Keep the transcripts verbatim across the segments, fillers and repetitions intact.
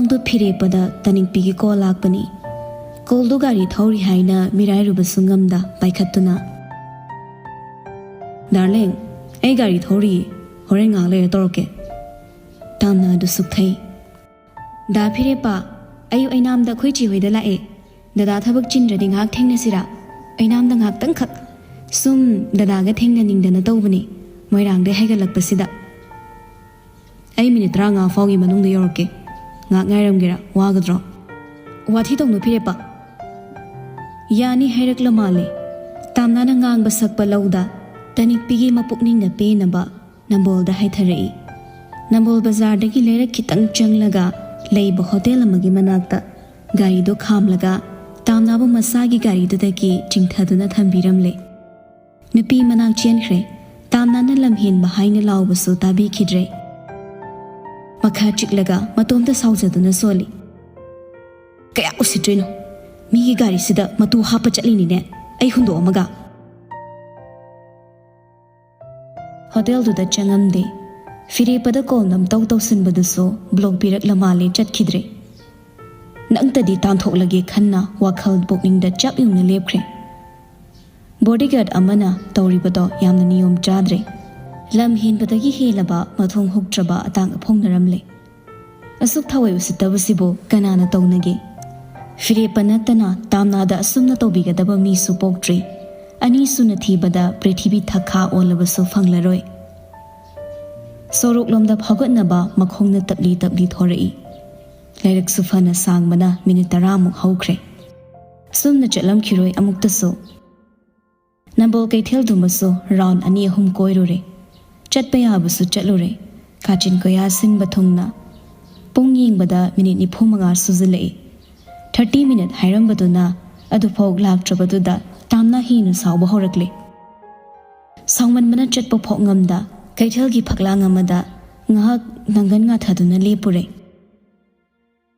ꯑꯗꯨ ꯐꯤꯔꯦꯞꯄꯗ ꯇꯥꯅꯤꯡꯄꯤꯒꯤ ꯀꯣꯜ ꯂꯥꯛꯄꯅꯤ꯫ ꯀꯣꯜꯗꯨ ꯒꯥꯔꯤ ꯊꯧꯔꯤ ꯍꯥꯏꯅ ꯃꯤꯔꯥꯏꯔꯨꯕꯁꯨ ꯉꯝꯗ ꯄꯥꯏꯈꯠꯇꯨꯅ, "ꯗꯥꯔꯂꯤꯡ, ꯑꯩ ꯒꯥꯔꯤ ꯊꯧꯔꯤꯌꯦ, ꯍꯣꯔꯦꯟ ꯉꯥꯏꯍꯥꯛ ꯂꯩꯔ ꯇꯧꯔꯛꯀꯦ"꯫ ꯇꯥꯝꯅꯥꯗꯨ ꯁꯨꯛꯊꯩ꯫ "ꯗꯥ ꯐꯤꯔꯦꯞꯄ, ꯑꯌꯨꯛ ꯑꯩꯅꯥꯝꯗ ꯑꯩꯈꯣꯏ ꯆꯦ ꯍꯣꯏꯗ ꯂꯥꯛꯑꯦ꯫ ꯗꯗꯥ ꯊꯕꯛ ꯆꯤꯟꯗ꯭ꯔꯗꯤ ꯉꯥꯏꯍꯥꯛ ꯊꯦꯡꯅꯁꯤꯔꯥ? ꯑꯩꯅꯥꯝꯗ ꯉꯥꯏꯍꯥꯛꯇꯪꯈꯛ꯫ ꯁꯨꯝ ꯗꯗꯥꯒ ꯊꯦꯡꯅꯅꯤꯡꯗꯅ ꯇꯧꯕꯅꯦ, ꯃꯣꯏꯔꯥꯡꯗꯩ ꯍꯥꯏꯒꯠꯂꯛꯄꯁꯤꯗ"꯫ "ꯑꯩ ꯃꯤꯅꯤꯠ ꯇꯔꯥꯃꯉꯥ ꯐꯥꯎꯒꯤ ꯃꯅꯨꯡꯗ ꯌꯧꯔꯛꯀꯦ꯫ ꯉꯥꯏꯍꯥꯛ ꯉꯥꯏꯔꯝꯒꯦꯔꯥ? ꯋꯥꯒꯗ꯭ꯔꯣ?" "ꯋꯥꯊꯤ ꯇꯧꯅꯨ ꯐꯤꯔꯦꯞꯄ"꯫ "ꯌꯥꯅꯤ" ꯍꯥꯏꯔꯛꯂ ꯃꯥꯜꯂꯦ꯫ ꯇꯥꯝꯅꯥꯅ ꯉꯥꯡꯕ ꯁꯛꯄ ꯂꯧꯗ, ꯇꯥꯅꯤꯡꯄꯤꯒꯤ ꯃꯄꯨꯛꯅꯤꯡꯅ ꯄꯦꯟꯅꯕ ꯅꯝꯕꯣꯜꯗ ꯍꯥꯏꯊꯔꯛꯏ꯫ ꯅꯝꯕꯣꯜ ꯕꯖꯥꯔꯗꯒꯤ ꯂꯩꯔꯛ ꯈꯤꯇꯪ ꯆꯪꯂꯒ ꯂꯩꯕ ꯍꯣꯇꯦꯜ ꯑꯃꯒꯤ ꯃꯅꯥꯛꯇ ꯒꯥꯔꯤꯗꯣ ꯈꯥꯝꯂꯒ ꯇꯥꯝꯅꯥꯕꯨ ꯃꯁꯥꯒꯤ ꯒꯥꯔꯤꯗꯨꯗꯒꯤ ꯆꯤꯡꯊꯗꯨꯅ ꯊꯝꯕꯤꯔꯝꯂꯦ꯫ ꯅꯨꯄꯤ ꯃꯅꯥꯛ ꯆꯦꯟꯈ꯭ꯔꯦ꯫ ꯇꯥꯝꯅꯥꯅ ꯂꯝꯍꯦꯟꯕ ꯍꯥꯏꯅ ꯂꯥꯎꯕꯁꯨ ꯇꯥꯕꯤꯈꯤꯗ꯭ꯔꯦ꯫ ꯃꯈꯥ ꯆꯤꯛꯂꯒ ꯃꯇꯣꯝꯇ ꯁꯥꯎꯖꯗꯨꯅ ꯁꯣꯜꯂꯤ꯫ "ꯀꯌꯥ ꯎꯁꯤꯠꯇ꯭ꯔꯤꯅꯣ? ꯃꯤꯒꯤ ꯒꯥꯔꯤꯁꯤꯗ ꯃꯇꯨ ꯍꯥꯞꯄ ꯆꯠꯂꯤꯅꯤꯅꯦ, ꯑꯩ ꯍꯨꯟꯗꯣꯛꯑꯝꯃꯒ"꯫ ꯍꯣꯇꯦꯜꯗꯨꯗ ꯆꯪꯉꯝꯗꯦ꯫ ꯐꯤꯔꯦꯞꯄꯗ ꯀꯣꯜ ꯅꯝꯇꯧ ꯇꯧꯁꯤꯟꯕꯗꯨꯁꯨ ꯕ꯭ꯂꯣꯛ ꯄꯤꯔꯛꯂ ꯃꯥꯜꯂꯦ, ꯆꯠꯈꯤꯗ꯭ꯔꯦ꯫ ꯅꯪꯇꯗꯤ ꯇꯥꯟꯊꯣꯛꯂꯒꯦ ꯈꯟꯅ ꯋꯥꯈꯜ ꯄꯨꯛꯅꯤꯡꯗ ꯆꯞ ꯌꯨꯡꯅ ꯂꯦꯞꯈ꯭ꯔꯦ꯫ ꯕꯣꯗꯤꯒꯥꯔꯗ ꯑꯃꯅ ꯇꯧꯔꯤꯕꯗꯣ ꯌꯥꯝꯅ ꯅꯤꯌꯣꯝ ꯆꯥꯗ꯭ꯔꯦ꯫ ꯂꯝ ꯍꯦꯟꯕꯗꯒꯤ ꯍꯦꯜꯂꯕ ꯃꯊꯣꯡ ꯍꯨꯛꯇ꯭ꯔꯕ ꯑꯇꯥꯡ ꯑꯐꯣꯡꯅꯔꯝꯂꯦ꯫ ꯑꯁꯨꯛ ꯊꯑꯣꯏ ꯎꯁꯤꯠꯇꯕꯁꯤꯕꯨ ꯀꯅꯥꯅ ꯇꯧꯅꯒꯦ? ꯐꯤꯔꯦꯞꯄ ꯅꯠꯇꯅ ꯇꯥꯝꯅꯥꯗ ꯑꯁꯨꯝꯅ ꯇꯧꯕꯤꯒꯗꯕ ꯃꯤꯁꯨ ꯄꯣꯛꯇ꯭ꯔꯤ꯫ ꯑꯅꯤꯁꯨꯅ ꯊꯤꯕꯗ ꯄ꯭ꯔꯤꯊꯤꯕꯤ ꯊꯛꯈꯥ ꯑꯣꯜꯂꯕꯁꯨ ꯐꯪꯂꯔꯣꯏ꯫ ꯁꯣꯔꯣꯛꯂꯣꯝꯗ ꯐꯥꯎꯒꯠꯅꯕ ꯃꯈꯣꯡꯅ ꯇꯞꯂꯤ ꯇꯞꯂꯤ ꯊꯣꯔꯛꯏ꯫ ꯂꯥꯏꯔꯤꯛꯁꯨ ꯐꯅ ꯁꯥꯡꯕꯅ ꯃꯤꯅꯤꯠ ꯇꯔꯥꯃꯨꯛ ꯍꯧꯈ꯭ꯔꯦ꯫ ꯁꯨꯝꯅ ꯆꯠꯂꯝꯈꯤꯔꯣꯏ ꯑꯃꯨꯛꯇꯁꯨ꯫ ꯅꯝꯕꯣꯜ ꯀꯩꯊꯦꯜꯗꯨꯃꯁꯨ ꯔꯥꯎꯟ ꯑꯅꯤ ꯑꯍꯨꯝ ꯀꯣꯏꯔꯨꯔꯦ꯫ ꯆꯠꯄ ꯌꯥꯕꯁꯨ ꯆꯠꯂꯨꯔꯦ, ꯀꯥꯆꯤꯟ ꯀꯣꯌꯥ ꯁꯤꯟꯕ ꯊꯨꯡꯅ꯫ ꯄꯨꯡ ꯌꯦꯡꯕꯗ ꯃꯤꯅꯤꯠ ꯅꯤꯐꯨ ꯃꯉꯥ ꯁꯨꯖꯤꯜꯂꯛꯏ꯫ ꯊꯥꯔꯇꯤ ꯃꯤꯅꯤꯠ ꯍꯥꯏꯔꯝꯕꯗꯨꯅ ꯑꯗꯨꯐꯥꯎ ꯂꯥꯛꯇ꯭ꯔꯕꯗꯨꯗ ꯇꯥꯝꯅ ꯍꯦꯟꯅ ꯁꯥꯎꯕ ꯍꯧꯔꯛꯂꯦ꯫ ꯁꯥꯎꯃꯟꯕꯅ ꯆꯠꯄ ꯐꯥꯎ ꯉꯝꯗ ꯀꯩꯊꯦꯜꯒꯤ ꯐꯛꯂꯥꯡ ꯑꯃꯗ ꯉꯥꯏꯍꯥꯛ ꯅꯪꯒꯟ ꯉꯥꯊꯗꯨꯅ ꯂꯦꯞꯄꯨꯔꯦ꯫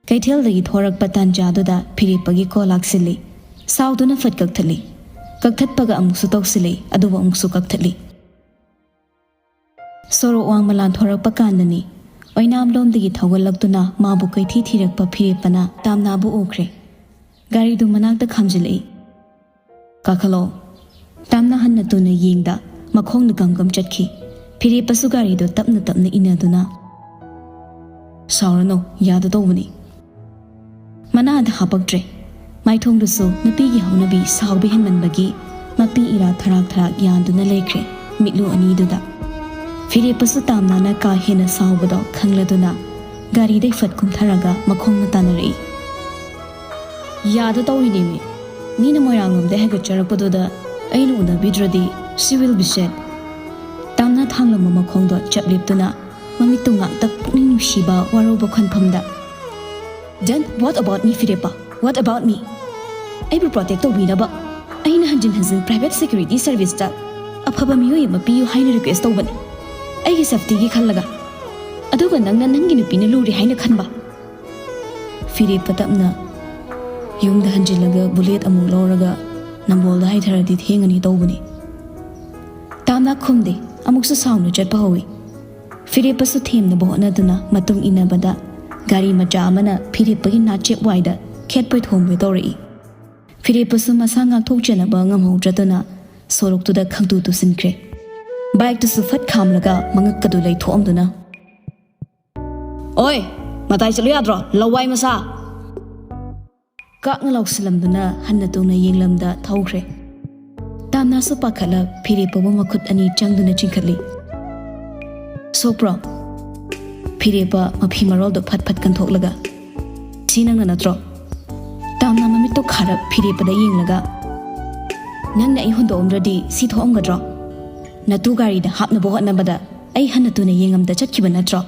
ꯀꯩꯊꯦꯜꯗꯒꯤ ꯊꯣꯔꯛꯄ ꯇꯥꯟꯖꯥꯗꯨꯗ ꯐꯤꯔꯦꯞꯄꯒꯤ ꯀꯣꯜ ꯂꯥꯛꯁꯤꯜꯂꯤ꯫ ꯁꯥꯎꯗꯨꯅ ꯐꯠ ꯀꯛꯊꯠꯂꯤ꯫ ꯀꯛꯊꯠꯄꯒ ꯑꯃꯨꯛꯁꯨ ꯇꯧꯁꯤꯜꯂꯤ, ꯑꯗꯨꯕꯨ ꯑꯃꯨꯛꯁꯨ ꯀꯛꯊꯠꯂꯤ꯫ ꯁꯣꯔꯣꯛ ꯋꯥꯡꯃ ꯂꯥꯟꯊꯣꯔꯛꯄ ꯀꯥꯟꯗꯅꯤ꯫ ꯑꯣꯏꯅꯥꯝꯂꯣꯝꯗꯒꯤ ꯊꯧꯒꯠꯂꯛꯇꯨꯅ ꯃꯥꯕꯨ ꯀꯩꯊꯤ ꯊꯤꯔꯛꯄ ꯐꯤꯔꯦꯞꯄꯅ ꯇꯥꯝꯅꯥꯕꯨ ꯎꯈ꯭ꯔꯦ꯫ ꯒꯥꯔꯤꯗꯨ ꯃꯅꯥꯛꯇ ꯈꯥꯝꯖꯤꯜꯂꯛꯏ꯫ "ꯀꯥꯈꯠꯂꯣ꯫" ꯇꯥꯝꯅꯥ ꯍꯟꯅ ꯇꯨꯅ ꯌꯦꯡꯗ ꯃꯈꯣꯡꯅ ꯒꯝ ꯒꯝ ꯆꯠꯈꯤ꯫ ꯐꯤꯔꯦꯞꯄꯁꯨ ꯒꯥꯔꯤꯗꯨ ꯇꯞꯅ ꯇꯞꯅ ꯏꯟꯅꯗꯨꯅ, "ꯁꯥꯎꯔꯅꯨ, ꯌꯥꯗ ꯇꯧꯕꯅꯤ꯫" ꯃꯅꯥꯗ ꯍꯥꯄꯛꯇ꯭ꯔꯦ꯫ ꯃꯥꯏꯊꯣꯡꯗꯨꯁꯨ ꯅꯨꯄꯤꯒꯤ ꯍꯧꯅꯕꯤ ꯁꯥꯎꯕ ꯍꯦꯟꯃꯟꯕꯒꯤ ꯃꯄꯤ ꯏꯔꯥ ꯊꯔꯥꯛ ꯊꯔꯥꯛ ꯌꯥꯟꯗꯨꯅ ꯂꯩꯈ꯭ꯔꯦ ꯃꯤꯠꯂꯨ ꯑꯅꯤꯗꯨꯗ꯫ ꯐꯤꯔꯦꯞꯄꯁꯨ ꯇꯥꯝꯅꯥꯅ ꯀꯥ ꯍꯦꯟꯅ ꯁꯥꯎꯕꯗꯣ ꯈꯪꯂꯗꯨꯅ ꯒꯥꯔꯤꯗꯩ ꯐꯠ ꯀꯨꯝꯊꯔꯒ ꯃꯈꯣꯡꯅ ꯇꯥꯟꯅꯔꯛꯏ꯫ "ꯌꯥꯗ ꯇꯧꯔꯤꯅꯦꯃꯤ꯫ ꯃꯤꯅ ꯃꯣꯏꯔꯥꯡꯂꯣꯝꯗꯩ ꯍꯥꯏꯒꯠꯆꯔꯛꯄꯗꯨꯗ ꯑꯩꯅ ꯎꯅꯕꯤꯗ꯭ꯔꯗꯤ she will be sad꯫" Tamna ꯊꯥꯡꯂꯝꯕ ꯃꯈꯣꯡꯗꯣ ꯆꯞ ꯂꯦꯞꯇꯨꯅ ꯃꯃꯤꯠꯇꯨ ꯉꯥꯛꯇ ꯄꯨꯛꯅꯤꯡ ꯅꯨꯡꯁꯤꯕ ꯋꯥꯔꯧꯕ ꯈꯣꯟꯐꯝꯗ, "Then what about me, ꯐꯤꯔꯦꯞꯄ? What about me? ꯑꯩꯕꯨ protect ꯇꯧꯕꯤꯅꯕ ꯑꯩꯅ ꯍꯟꯖꯤꯟ ꯍꯟꯖꯤꯟ private security serviceꯇ ꯑꯐꯕ ꯃꯤꯑꯣꯏ ꯑꯃ ꯄꯤꯌꯨ ꯍꯥꯏꯅ request ꯇꯧꯕꯅꯤ, ꯑꯩꯒꯤ safetyꯒꯤ ꯈꯜꯂꯒ꯫ ꯑꯗꯨꯒ ꯅꯪꯅ ꯅꯪꯒꯤ ꯅꯨꯄꯤꯅ ꯂꯨꯔꯦ ꯍꯥꯏꯅ ꯈꯟꯕ?" ꯐꯤꯔꯦꯞꯄ ꯇꯞꯅ, "ꯌꯨꯝꯗ ꯍꯟꯖꯤꯜꯂꯒ bullet ꯑꯃꯨꯛ ꯂꯧꯔꯒ ꯅꯝꯕꯣꯜꯗ ꯍꯥꯏꯊꯔꯗꯤ ꯊꯦꯡꯉꯅꯤ ꯇꯧꯕꯅꯤ꯫" ꯇꯥꯝꯅꯥ ꯈꯨꯝꯗꯦ꯫ ꯑꯃꯨꯛꯁꯨ ꯁꯥꯎꯅ ꯆꯠꯄ ꯍꯧꯏ꯫ ꯐꯤꯔꯦꯞꯄꯁꯨ ꯊꯦꯝꯅꯕ ꯍꯣꯠꯅꯗꯨꯅ ꯃꯇꯨꯡ ꯏꯟꯅꯕꯗ ꯒꯥꯔꯤ ꯃꯆꯥ ꯑꯃꯅ ꯐꯤꯔꯦꯞꯄꯒꯤ ꯅꯥꯆꯦꯞ ꯋꯥꯏꯗ ꯈꯦꯠꯄꯣꯏ ꯊꯣꯝꯕꯣꯏ ꯇꯧꯔꯛꯏ꯫ ꯐꯤꯔꯦꯞꯄꯁꯨ ꯃꯁꯥ ꯉꯥꯛꯊꯣꯛꯆꯅꯕ ꯉꯝꯍꯧꯗ꯭ꯔꯗꯨꯅ ꯁꯣꯔꯣꯛꯇꯨꯗ ꯈꯪꯇꯨ ꯇꯨꯁꯤꯟꯈ꯭ꯔꯦ꯫ Bikeꯇꯨꯁꯨ ꯐꯠ ꯈꯥꯝꯂꯒ ꯃꯉꯛꯀꯗꯨ ꯂꯩꯊꯣꯛꯑꯝꯗꯨꯅ, "ꯑꯣꯏ, ꯃꯇꯥꯏ ꯆꯠꯂꯨ ꯌꯥꯗ꯭ꯔꯣ, ꯂꯋꯥꯏ ꯃꯆꯥ?" ꯀꯥꯛꯅ ꯂꯥꯎꯁꯤꯜꯂꯝꯗꯨꯅ ꯍꯟꯅ ꯇꯨꯅ ꯌꯦꯡꯂꯝꯗ ꯊꯧꯈ꯭ꯔꯦ꯫ ꯇꯥꯝꯅꯥꯁꯨ ꯄꯥꯈꯠꯂ ꯐꯤꯔꯦꯞꯄꯕꯨ ꯃꯈꯨꯠ ꯑꯅꯤ ꯆꯪꯗꯨꯅ ꯆꯤꯡꯈꯠꯂꯤ꯫ "ꯁꯣꯛꯄ꯭ꯔꯣ?" ꯐꯤꯔꯦꯞꯄ ꯃꯐꯤ ꯃꯔꯣꯜꯗꯨ ꯐꯠ ꯐꯠ ꯀꯟꯊꯣꯛꯂꯒ, "ꯁꯤ ꯅꯪꯅ ꯅꯠꯇ꯭ꯔꯣ?" ꯇꯥꯝꯅꯥ ꯃꯃꯤꯠꯇꯨ ꯈꯥꯔꯞ ꯐꯤꯔꯦꯞꯄꯗ ꯌꯦꯡꯂꯒ, "ꯅꯪꯅ ꯑꯩ ꯍꯨꯟꯗꯣꯛꯑꯝꯗ꯭ꯔꯗꯤ ꯁꯤ ꯊꯣꯛꯑꯝꯒꯗ꯭ꯔꯣ? ꯅꯇꯨ ꯒꯥꯔꯤꯗ ꯍꯥꯞꯅꯕ ꯍꯣꯠꯅꯕꯗ ꯑꯩ ꯍꯟꯅ ꯇꯨꯅ ꯌꯦꯡꯉꯝꯗ ꯆꯠꯈꯤꯕ ꯅꯠꯇ꯭ꯔꯣ?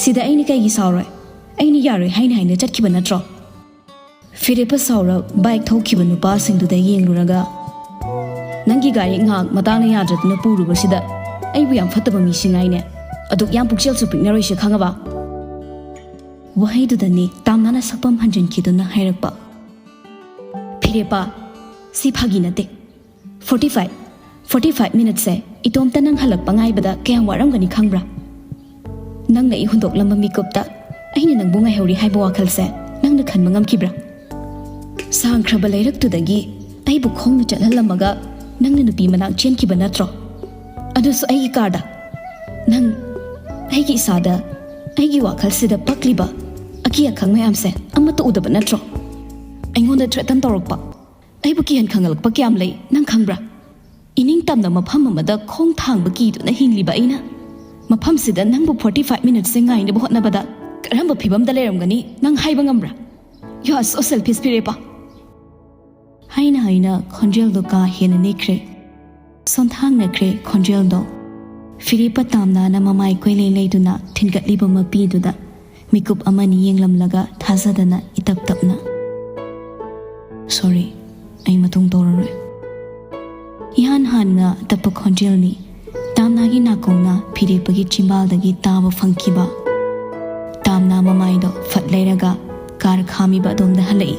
ꯁꯤꯗ ꯑꯩꯅ ꯀꯩꯒꯤ ꯁꯥꯎꯔꯣꯏ? ꯑꯩꯅ ꯌꯥꯔꯣꯏ ꯍꯥꯏꯅ ꯍꯥꯏꯅ ꯆꯠꯈꯤꯕ ꯅꯠꯇ꯭ꯔꯣ?" ꯐꯤꯔꯦꯞꯄ ꯁꯥꯎꯔ bike ꯊꯧꯈꯤꯕ ꯅꯨꯄꯥꯁꯤꯡꯗꯨꯗ ꯌꯦꯡꯂꯨꯔꯒ, "ꯅꯪꯒꯤ ꯒꯥꯔꯤ ꯉꯥꯏꯍꯥꯛ ꯃꯇꯥꯡꯅ ꯌꯥꯗ꯭ꯔꯗꯅ ꯄꯨꯔꯨꯕꯁꯤꯗ ꯑꯩꯕꯨ ꯌꯥꯝ ꯐꯠꯇꯕ ꯃꯤꯁꯤꯡ ꯍꯥꯏꯅꯦ꯫ ꯑꯗꯨꯛ ꯌꯥꯝ ꯄꯨꯛꯆꯦꯜꯁꯨ ꯄꯤꯛꯅꯔꯣꯏꯁꯦ, ꯈꯪꯉꯕ?" ꯋꯥꯍꯩꯗꯨꯗꯅꯤ ꯇꯥꯝꯅꯥꯅ ꯁꯛꯐꯝ ꯍꯟꯖꯤꯟꯈꯤꯗꯨꯅ ꯍꯥꯏꯔꯛꯄ꯫ "ꯐꯤꯔꯦꯞꯄ, ꯁꯤ ꯐꯥꯒꯤ ꯅꯠꯇꯦ꯫ Forty five, forty five minuteꯁꯦ ꯏꯇꯣꯝꯇ ꯅꯪ ꯍꯜꯂꯛꯄ ꯉꯥꯏꯕꯗ ꯀꯌꯥꯝ ꯋꯥꯔꯝꯒꯅꯤ ꯈꯪꯕ꯭ꯔꯥ? ꯅꯪꯅ ꯑꯩ ꯍꯨꯟꯗꯣꯛꯂꯝꯕ ꯃꯤꯀꯨꯞꯇ ꯑꯩꯅ ꯅꯪꯕꯨ ꯉꯥꯏꯍꯧꯔꯤ ꯍꯥꯏꯕ ꯋꯥꯈꯜꯁꯦ ꯅꯪꯅ ꯈꯟꯕ ꯉꯝꯈꯤꯕ꯭ꯔꯥ? ꯁꯥꯡꯈ꯭ꯔꯕ ꯂꯩꯔꯛꯇꯨꯗꯒꯤ ꯑꯩꯕꯨ ꯈꯣꯡꯅ ꯆꯠꯍꯜꯂꯝꯃꯒ ꯅꯪꯅ ꯅꯨꯄꯤ ꯃꯅꯥꯛ ꯆꯦꯟꯈꯤꯕ ꯅꯠꯇ꯭ꯔꯣ? ꯑꯗꯨꯁꯨ ꯑꯩꯒꯤ ꯀꯥꯔꯗ꯫ ꯅꯪ ꯑꯩꯒꯤ ꯏꯁꯥꯗ, ꯑꯩꯒꯤ ꯋꯥꯈꯜꯁꯤꯗ ꯄꯛꯂꯤꯕ ꯑꯀꯤ ꯑꯈꯪ ꯃꯌꯥꯝꯁꯦ ꯑꯃꯠꯇ ꯎꯗꯕ ꯅꯠꯇ꯭ꯔꯣ? ꯑꯩꯉꯣꯟꯗ ꯊ꯭ꯔꯦꯇꯟ ꯇꯧꯔꯛꯄ, ꯑꯩꯕꯨ ꯀꯤꯍꯟ ꯈꯪꯍꯜꯂꯛꯄ ꯀꯌꯥꯝ ꯂꯩ ꯅꯪ ꯈꯪꯕ꯭ꯔꯥ? ꯏꯅꯤꯡ ꯇꯝꯅ ꯃꯐꯝ ꯑꯃꯗ ꯈꯣꯡ ꯊꯥꯡꯕ ꯀꯤꯗꯨꯅ ꯍꯤꯡꯂꯤꯕ ꯑꯩꯅ ꯃꯐꯝꯁꯤꯗ ꯅꯪꯕꯨ forty five minutesꯁꯦ ꯉꯥꯏꯅꯕ ꯍꯣꯠꯅꯕꯗ ꯀꯔꯝꯕ ꯐꯤꯕꯝꯗ ꯂꯩꯔꯝꯒꯅꯤ ꯅꯪ ꯍꯥꯏꯕ ꯉꯝꯕ꯭ꯔꯥ? You are so selfish, ꯐꯤꯔꯦꯞꯄ꯫ ꯍꯥꯏꯅ ꯍꯥꯏꯅ ꯈꯣꯟꯖꯦꯜꯗꯣ ꯀꯥ ꯍꯦꯟꯅ ꯅꯦꯛꯈ꯭ꯔꯦ꯫ ꯁꯣꯟꯊꯥꯡꯅꯈ꯭ꯔꯦ ꯈꯣꯟꯖꯦꯜꯗꯣ꯫ ꯐꯤꯔꯦꯞꯄ ꯇꯥꯝꯅꯥꯅ ꯃꯃꯥꯏ ꯀꯣꯏꯂꯩ ꯂꯩꯗꯨꯅ ꯊꯤꯟꯒꯠꯂꯤꯕ ꯃꯄꯤꯗꯨꯗ ꯃꯤꯀꯨꯞ ꯑꯃꯅꯤ ꯌꯦꯡꯂꯝꯂꯒ ꯊꯥꯖꯗꯅ ꯏꯇꯞ ꯇꯞꯅ, "Sorry, ꯑꯩ ꯃꯇꯨꯡ ꯇꯧꯔꯔꯣꯏ"꯫ ꯏꯍꯥꯟ ꯍꯥꯟꯅ ꯇꯞꯄ ꯈꯣꯟꯖꯦꯜꯅꯤ꯫ ꯇꯥꯝꯅꯥꯒꯤ ꯅꯥꯀꯣꯡꯅ ꯐꯤꯔꯦꯞꯄꯒꯤ ꯆꯤꯝꯕꯥꯜꯗꯒꯤ ꯇꯥꯕ ꯐꯪꯈꯤꯕ꯫ ꯇꯥꯝꯅꯥ ꯃꯃꯥꯏꯗꯣ ꯐꯠ ꯂꯩꯔꯒ ꯀꯥꯔ ꯈꯥꯝꯃꯤꯕ ꯑꯗꯣꯝꯗ ꯍꯜꯂꯛꯏ꯫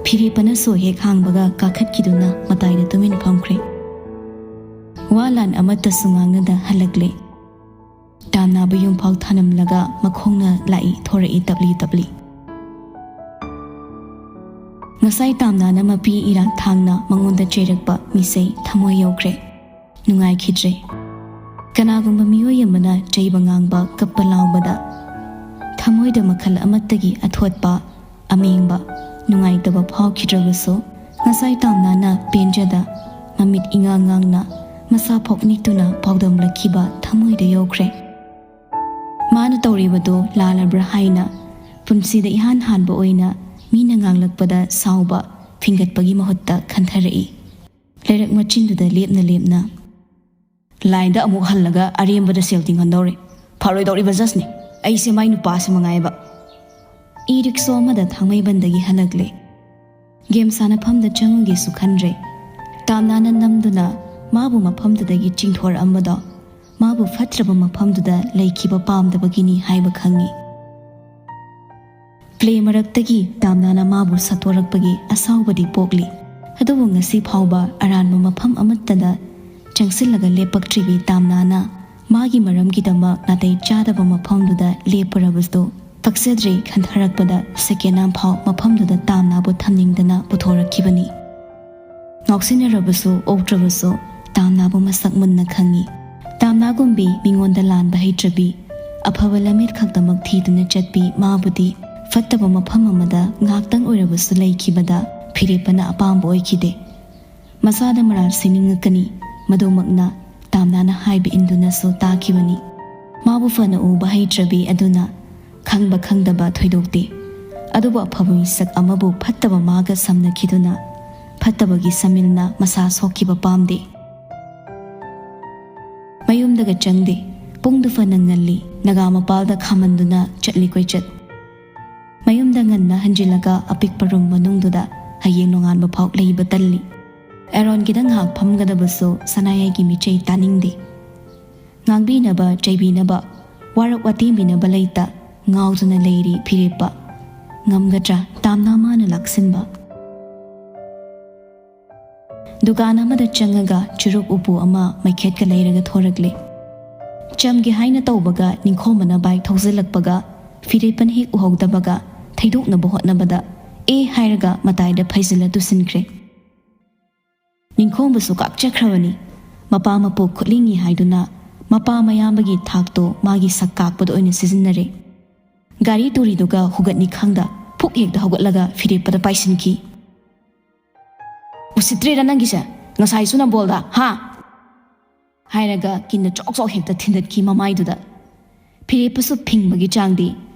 ꯐꯤꯔꯦꯞꯄꯅ ꯁꯣ ꯍꯦꯛ ꯍꯥꯡꯕꯒ ꯀꯥꯈꯠꯈꯤꯗꯨꯅ ꯃꯇꯥꯏꯗ ꯇꯨꯃꯤꯟ ꯐꯝꯈ꯭ꯔꯦ꯫ ꯋꯥ ꯂꯥꯟ ꯑꯃꯠꯇꯁꯨ ꯉꯥꯡꯅꯗ ꯍꯜꯂꯛꯂꯦ꯫ ꯇꯥꯝꯅꯥꯕꯨ ꯌꯨꯝꯐꯥꯎ ꯊꯥꯅꯝꯂꯒ ꯃꯈꯣꯡꯅ ꯂꯥꯛꯏ ꯊꯣꯔꯛꯏ ꯇꯞꯂꯤ ꯇꯞꯂꯤ꯫ ꯉꯁꯥꯏ ꯇꯥꯝꯅꯥꯅ ꯃꯄꯤ ꯏꯔꯥ ꯊꯥꯡꯅ ꯃꯉꯣꯟꯗ ꯆꯩꯔꯛꯄ ꯃꯤꯁꯩ ꯊꯃꯣꯏ ꯌꯧꯈ꯭ꯔꯦ꯫ ꯅꯨꯡꯉꯥꯏꯈꯤꯗ꯭ꯔꯦ꯫ ꯀꯅꯥꯒꯨꯝꯕ ꯃꯤꯑꯣꯏ ꯑꯃꯅ ꯆꯩꯕ ꯉꯥꯡꯕ, ꯀꯞꯄ ꯂꯥꯎꯕꯗ ꯊꯃꯣꯏꯗ ꯃꯈꯜ ꯑꯃꯠꯇꯒꯤ ꯑꯊꯣꯠꯄ, ꯑꯃꯦꯡꯕ, ꯅꯨꯡꯉꯥꯏꯇꯕ ꯐꯥꯎꯈꯤꯗ꯭ꯔꯕꯁꯨ, ꯉꯁꯥꯏ ꯇꯥꯝꯅꯥꯅ ꯄꯦꯟꯖꯗ ꯃꯃꯤꯠ ꯏꯉꯥꯡ ꯉꯥꯡꯅ ꯃꯁꯥ ꯐꯣꯛ ꯅꯤꯛꯇꯨꯅ ꯄꯥꯎꯗꯝꯂꯛꯈꯤꯕ ꯊꯃꯣꯏꯗ ꯌꯧꯈ꯭ꯔꯦ꯫ ꯃꯥꯅ ꯇꯧꯔꯤꯕꯗꯨ ꯂꯥꯜꯂꯕ꯭ꯔꯥ ꯍꯥꯏꯅ ꯄꯨꯟꯁꯤꯗ ꯏꯍꯥꯟ ꯍꯥꯟꯕ ꯑꯣꯏꯅ ꯃꯤꯅ ꯉꯥꯡꯂꯛꯄꯗ ꯁꯥꯎꯕ, ꯐꯤꯡꯒꯠꯄꯒꯤ ꯃꯍꯨꯠꯇ ꯈꯟꯊꯔꯛꯏ꯫ ꯂꯩꯔꯛ ꯃꯆꯤꯟꯗꯨꯗ ꯂꯦꯞꯅ ꯂꯦꯞꯅ, "Lineꯗ ꯑꯃꯨꯛ ꯍꯜꯂꯒ ꯑꯔꯦꯝꯕꯗ ꯁꯦꯜ ꯇꯤꯡꯍꯟꯗꯧꯔꯦ꯫ ꯐꯔꯣꯏꯗꯧꯔꯤꯕ ꯖꯁꯅꯤ꯫ ꯑꯩꯁꯦ ꯃꯥꯏ ꯅꯨꯄꯥꯁꯦ ꯃꯉꯥꯏꯕ"꯫ ꯏ ꯔꯤꯛꯁꯣ ꯑꯃꯗ ꯊꯥꯡꯃꯩꯕꯟꯗꯒꯤ ꯍꯜꯂꯛꯂꯦ꯫ ꯒꯦꯝ ꯁꯥꯟꯅꯐꯝꯗ ꯆꯪꯉꯨꯒꯦꯁꯨ ꯈꯟꯗ꯭ꯔꯦ꯫ ꯇꯥꯝꯅꯥꯅ ꯅꯝꯗꯨꯅ ꯃꯥꯕꯨ ꯃꯐꯝꯗꯨꯗꯒꯤ ꯆꯤꯡꯊꯣꯔꯛꯑꯝꯕꯗꯣ ꯃꯥꯕꯨ ꯐꯠꯇ꯭ꯔꯕ ꯃꯐꯝꯗꯨꯗ ꯂꯩꯈꯤꯕ ꯄꯥꯝꯗꯕꯒꯤꯅꯤ ꯍꯥꯏꯕ ꯈꯪꯉꯤ꯫ ꯄ꯭ꯂꯦ ꯃꯔꯛꯇꯒꯤ ꯇꯥꯝꯅꯥꯅ ꯃꯥꯕꯨ ꯁꯠꯇꯣꯔꯛꯄꯒꯤ ꯑꯁꯥꯎꯕꯗꯤ ꯄꯣꯛꯂꯤ꯫ ꯑꯗꯨꯕꯨ ꯉꯁꯤ ꯐꯥꯎꯕ ꯑꯔꯥꯟꯕ ꯃꯐꯝ ꯑꯃꯠꯇꯗ ꯆꯪꯁꯤꯜꯂꯒ ꯂꯦꯞꯄꯛꯇ꯭ꯔꯤꯕꯤ ꯇꯥꯝꯅꯥꯅ ꯃꯥꯒꯤ ꯃꯔꯝꯒꯤꯗꯃꯛ ꯅꯥꯇꯩ ꯆꯥꯗꯕ ꯃꯐꯝꯗꯨꯗ ꯂꯦꯞꯄꯨꯔꯕꯁꯨ ꯀꯛꯆꯗ꯭ꯔꯦ ꯈꯟꯊꯔꯛꯄꯗ ꯁꯦꯀꯦꯟ ꯑꯃꯐꯥꯎ ꯃꯐꯝꯗꯨꯗ ꯇꯥꯝꯅꯥꯕꯨ ꯊꯝꯅꯤꯡꯗꯅ ꯄꯨꯊꯣꯔꯛꯈꯤꯕꯅꯤ꯫ ꯉꯥꯎꯁꯤꯟꯅꯔꯕꯁꯨ ꯑꯣꯛꯇ꯭ꯔꯕꯁꯨ ꯇꯥꯝꯅꯥꯕꯨ ꯃꯁꯛ ꯃꯨꯟꯅ ꯈꯪꯏ꯫ ꯇꯥꯝꯅꯥꯒꯨꯝꯕꯤ ꯃꯤꯉꯣꯟꯗ ꯂꯥꯟꯕ ꯍꯩꯇ꯭ꯔꯕꯤ, ꯑꯐꯕ ꯂꯝꯕꯤ ꯈꯛꯇꯃꯛ ꯊꯤꯗꯨꯅ ꯆꯠꯄꯤ ꯃꯥꯕꯨꯗꯤ ꯐꯠꯇꯕ ꯃꯐꯝ ꯑꯃꯗ ꯉꯥꯏꯍꯥꯛꯇꯪ ꯑꯣꯏꯔꯕꯁꯨ ꯂꯩꯈꯤꯕꯗ ꯐꯤꯔꯦꯞꯄꯅ ꯑꯄꯥꯝꯕ ꯑꯣꯏꯈꯤꯗꯦ꯫ ꯃꯁꯥꯗ ꯃꯔꯥꯜ ꯁꯤꯅꯤꯡꯉꯛꯀꯅꯤ, ꯃꯗꯨꯃꯛꯅ ꯇꯥꯝꯅꯥꯅ ꯍꯥꯏꯕ ꯏꯟꯗꯨꯅꯁꯨ ꯇꯥꯈꯤꯕꯅꯤ꯫ ꯃꯥꯕꯨ ꯐꯅ ꯎꯕ ꯍꯩꯇ꯭ꯔꯕꯤ ꯑꯗꯨꯅ ꯈꯪꯕ ꯈꯪꯗꯕ ꯊꯣꯏꯗꯣꯛꯇꯦ꯫ ꯑꯗꯨꯕꯨ ꯑꯐꯕ ꯃꯤꯁꯛ ꯑꯃꯕꯨ ꯐꯠꯇꯕ ꯃꯥꯒ ꯁꯝꯅꯈꯤꯗꯨꯅ ꯐꯠꯇꯕꯒꯤ ꯁꯃꯤꯜꯅ ꯃꯁꯥ ꯁꯣꯛꯈꯤꯕ ꯄꯥꯝꯗꯦ꯫ ꯃꯌꯨꯝꯗꯒ ꯆꯪꯗꯦ꯫ ꯄꯨꯡꯗꯨ ꯐꯅ ꯉꯜꯂꯤ꯫ ꯅꯥꯒꯥ ꯃꯄꯥꯜꯗ ꯈꯥꯝꯃꯟꯗꯨꯅ ꯆꯠꯂꯤ ꯀꯣꯏꯆꯠ꯫ ꯃꯌꯨꯝꯗ ꯉꯟꯅ ꯍꯟꯖꯤꯜꯂꯒ ꯑꯄꯤꯛꯄ ꯔꯨꯝ ꯃꯅꯨꯡꯗꯨꯗ ꯍꯌꯦꯡ ꯅꯣꯡꯉꯥꯟꯕ ꯐꯥꯎ ꯂꯩꯕ ꯇꯜꯂꯤ꯫ ꯑꯦꯔꯣꯟꯒꯤꯗ ꯉꯥꯏꯍꯥꯛ ꯐꯝꯒꯗꯕꯁꯨ ꯁꯅꯥꯌꯥꯏꯒꯤ ꯃꯤꯆꯩ ꯇꯥꯅꯤꯡꯗꯦ꯫ ꯉꯥꯡꯕꯤꯅꯕ, ꯆꯩꯕꯤꯅꯕ, ꯋꯥꯔꯛ ꯋꯥꯇꯦꯝꯕꯤꯅꯕ ꯂꯩꯇ ꯉꯥꯎꯗꯨꯅ ꯂꯩꯔꯤ ꯐꯤꯔꯦꯞꯄ꯫ ꯉꯝꯒꯗ꯭ꯔꯥ ꯇꯥꯝꯅꯥ ꯃꯥꯅ ꯂꯥꯛꯁꯤꯟꯕ? ꯗꯨꯀꯥꯟ ꯑꯃꯗ ꯆꯪꯉꯒ ꯆꯨꯔꯨꯞ ꯎꯄꯨ ꯑꯃ ꯃꯩꯈꯦꯠꯀ ꯂꯩꯔꯒ ꯊꯣꯔꯛꯂꯦ꯫ ꯆꯝꯒꯦ ꯍꯥꯏꯅ ꯇꯧꯕꯒ ꯅꯤꯡꯈꯣꯝꯕꯅ ꯕꯥꯏꯛ ꯊꯧꯖꯤꯜꯂꯛꯄꯒ ꯐꯤꯔꯦꯞꯄꯅ ꯍꯦꯛ ꯎꯍꯧꯗꯕꯒ ꯊꯩꯗꯣꯛꯅꯕ ꯍꯣꯠꯅꯕꯗ "ꯑꯦ" ꯍꯥꯏꯔꯒ ꯃꯇꯥꯏꯗ ꯐꯩꯖꯤꯜꯂ ꯇꯨꯁꯤꯟꯈ꯭ꯔꯦ꯫ ꯅꯤꯡꯈꯣꯝꯕꯁꯨ ꯀꯥꯛꯆꯈ꯭ꯔꯕꯅꯤ꯫ ꯃꯄꯥ ꯃꯄꯣꯛ ꯈꯨꯠꯂꯤꯡꯉꯤ ꯍꯥꯏꯗꯨꯅ ꯃꯄꯥ ꯃꯌꯥꯝꯕꯒꯤ ꯊꯥꯛꯇꯣ ꯃꯥꯒꯤ ꯁꯛ ꯀꯥꯛꯄꯗ ꯑꯣꯏꯅ ꯁꯤꯖꯤꯟꯅꯔꯦ꯫ ꯒꯥꯔꯤ ꯇꯨꯔꯤꯗꯨꯒ ꯍꯨꯒꯠꯅꯤ ꯈꯪꯗ ꯐꯨꯛ ꯍꯦꯛꯇ ꯍꯧꯒꯠꯂꯒ ꯐꯤꯔꯦꯞꯄꯗ ꯄꯥꯏꯁꯤꯟꯈꯤ꯫ "ꯎꯁꯤꯠꯇ꯭ꯔꯦꯗ ꯅꯪꯒꯤꯁꯦ, ꯉꯁꯥꯏꯁꯨ ꯅꯝꯕꯣꯜꯗ, ꯍꯥ?" ꯍꯥꯏꯔꯒ ꯀꯤꯟꯅ ꯆꯣꯛ ꯆꯣꯛ ꯍꯦꯛꯇ ꯊꯤꯟꯗꯠꯈꯤ ꯃꯃꯥꯏꯗꯨꯗ꯫ ꯐꯤꯔꯦꯞꯄꯁꯨ ꯐꯤꯡꯕꯒꯤ ꯆꯥꯡꯗꯤ꯫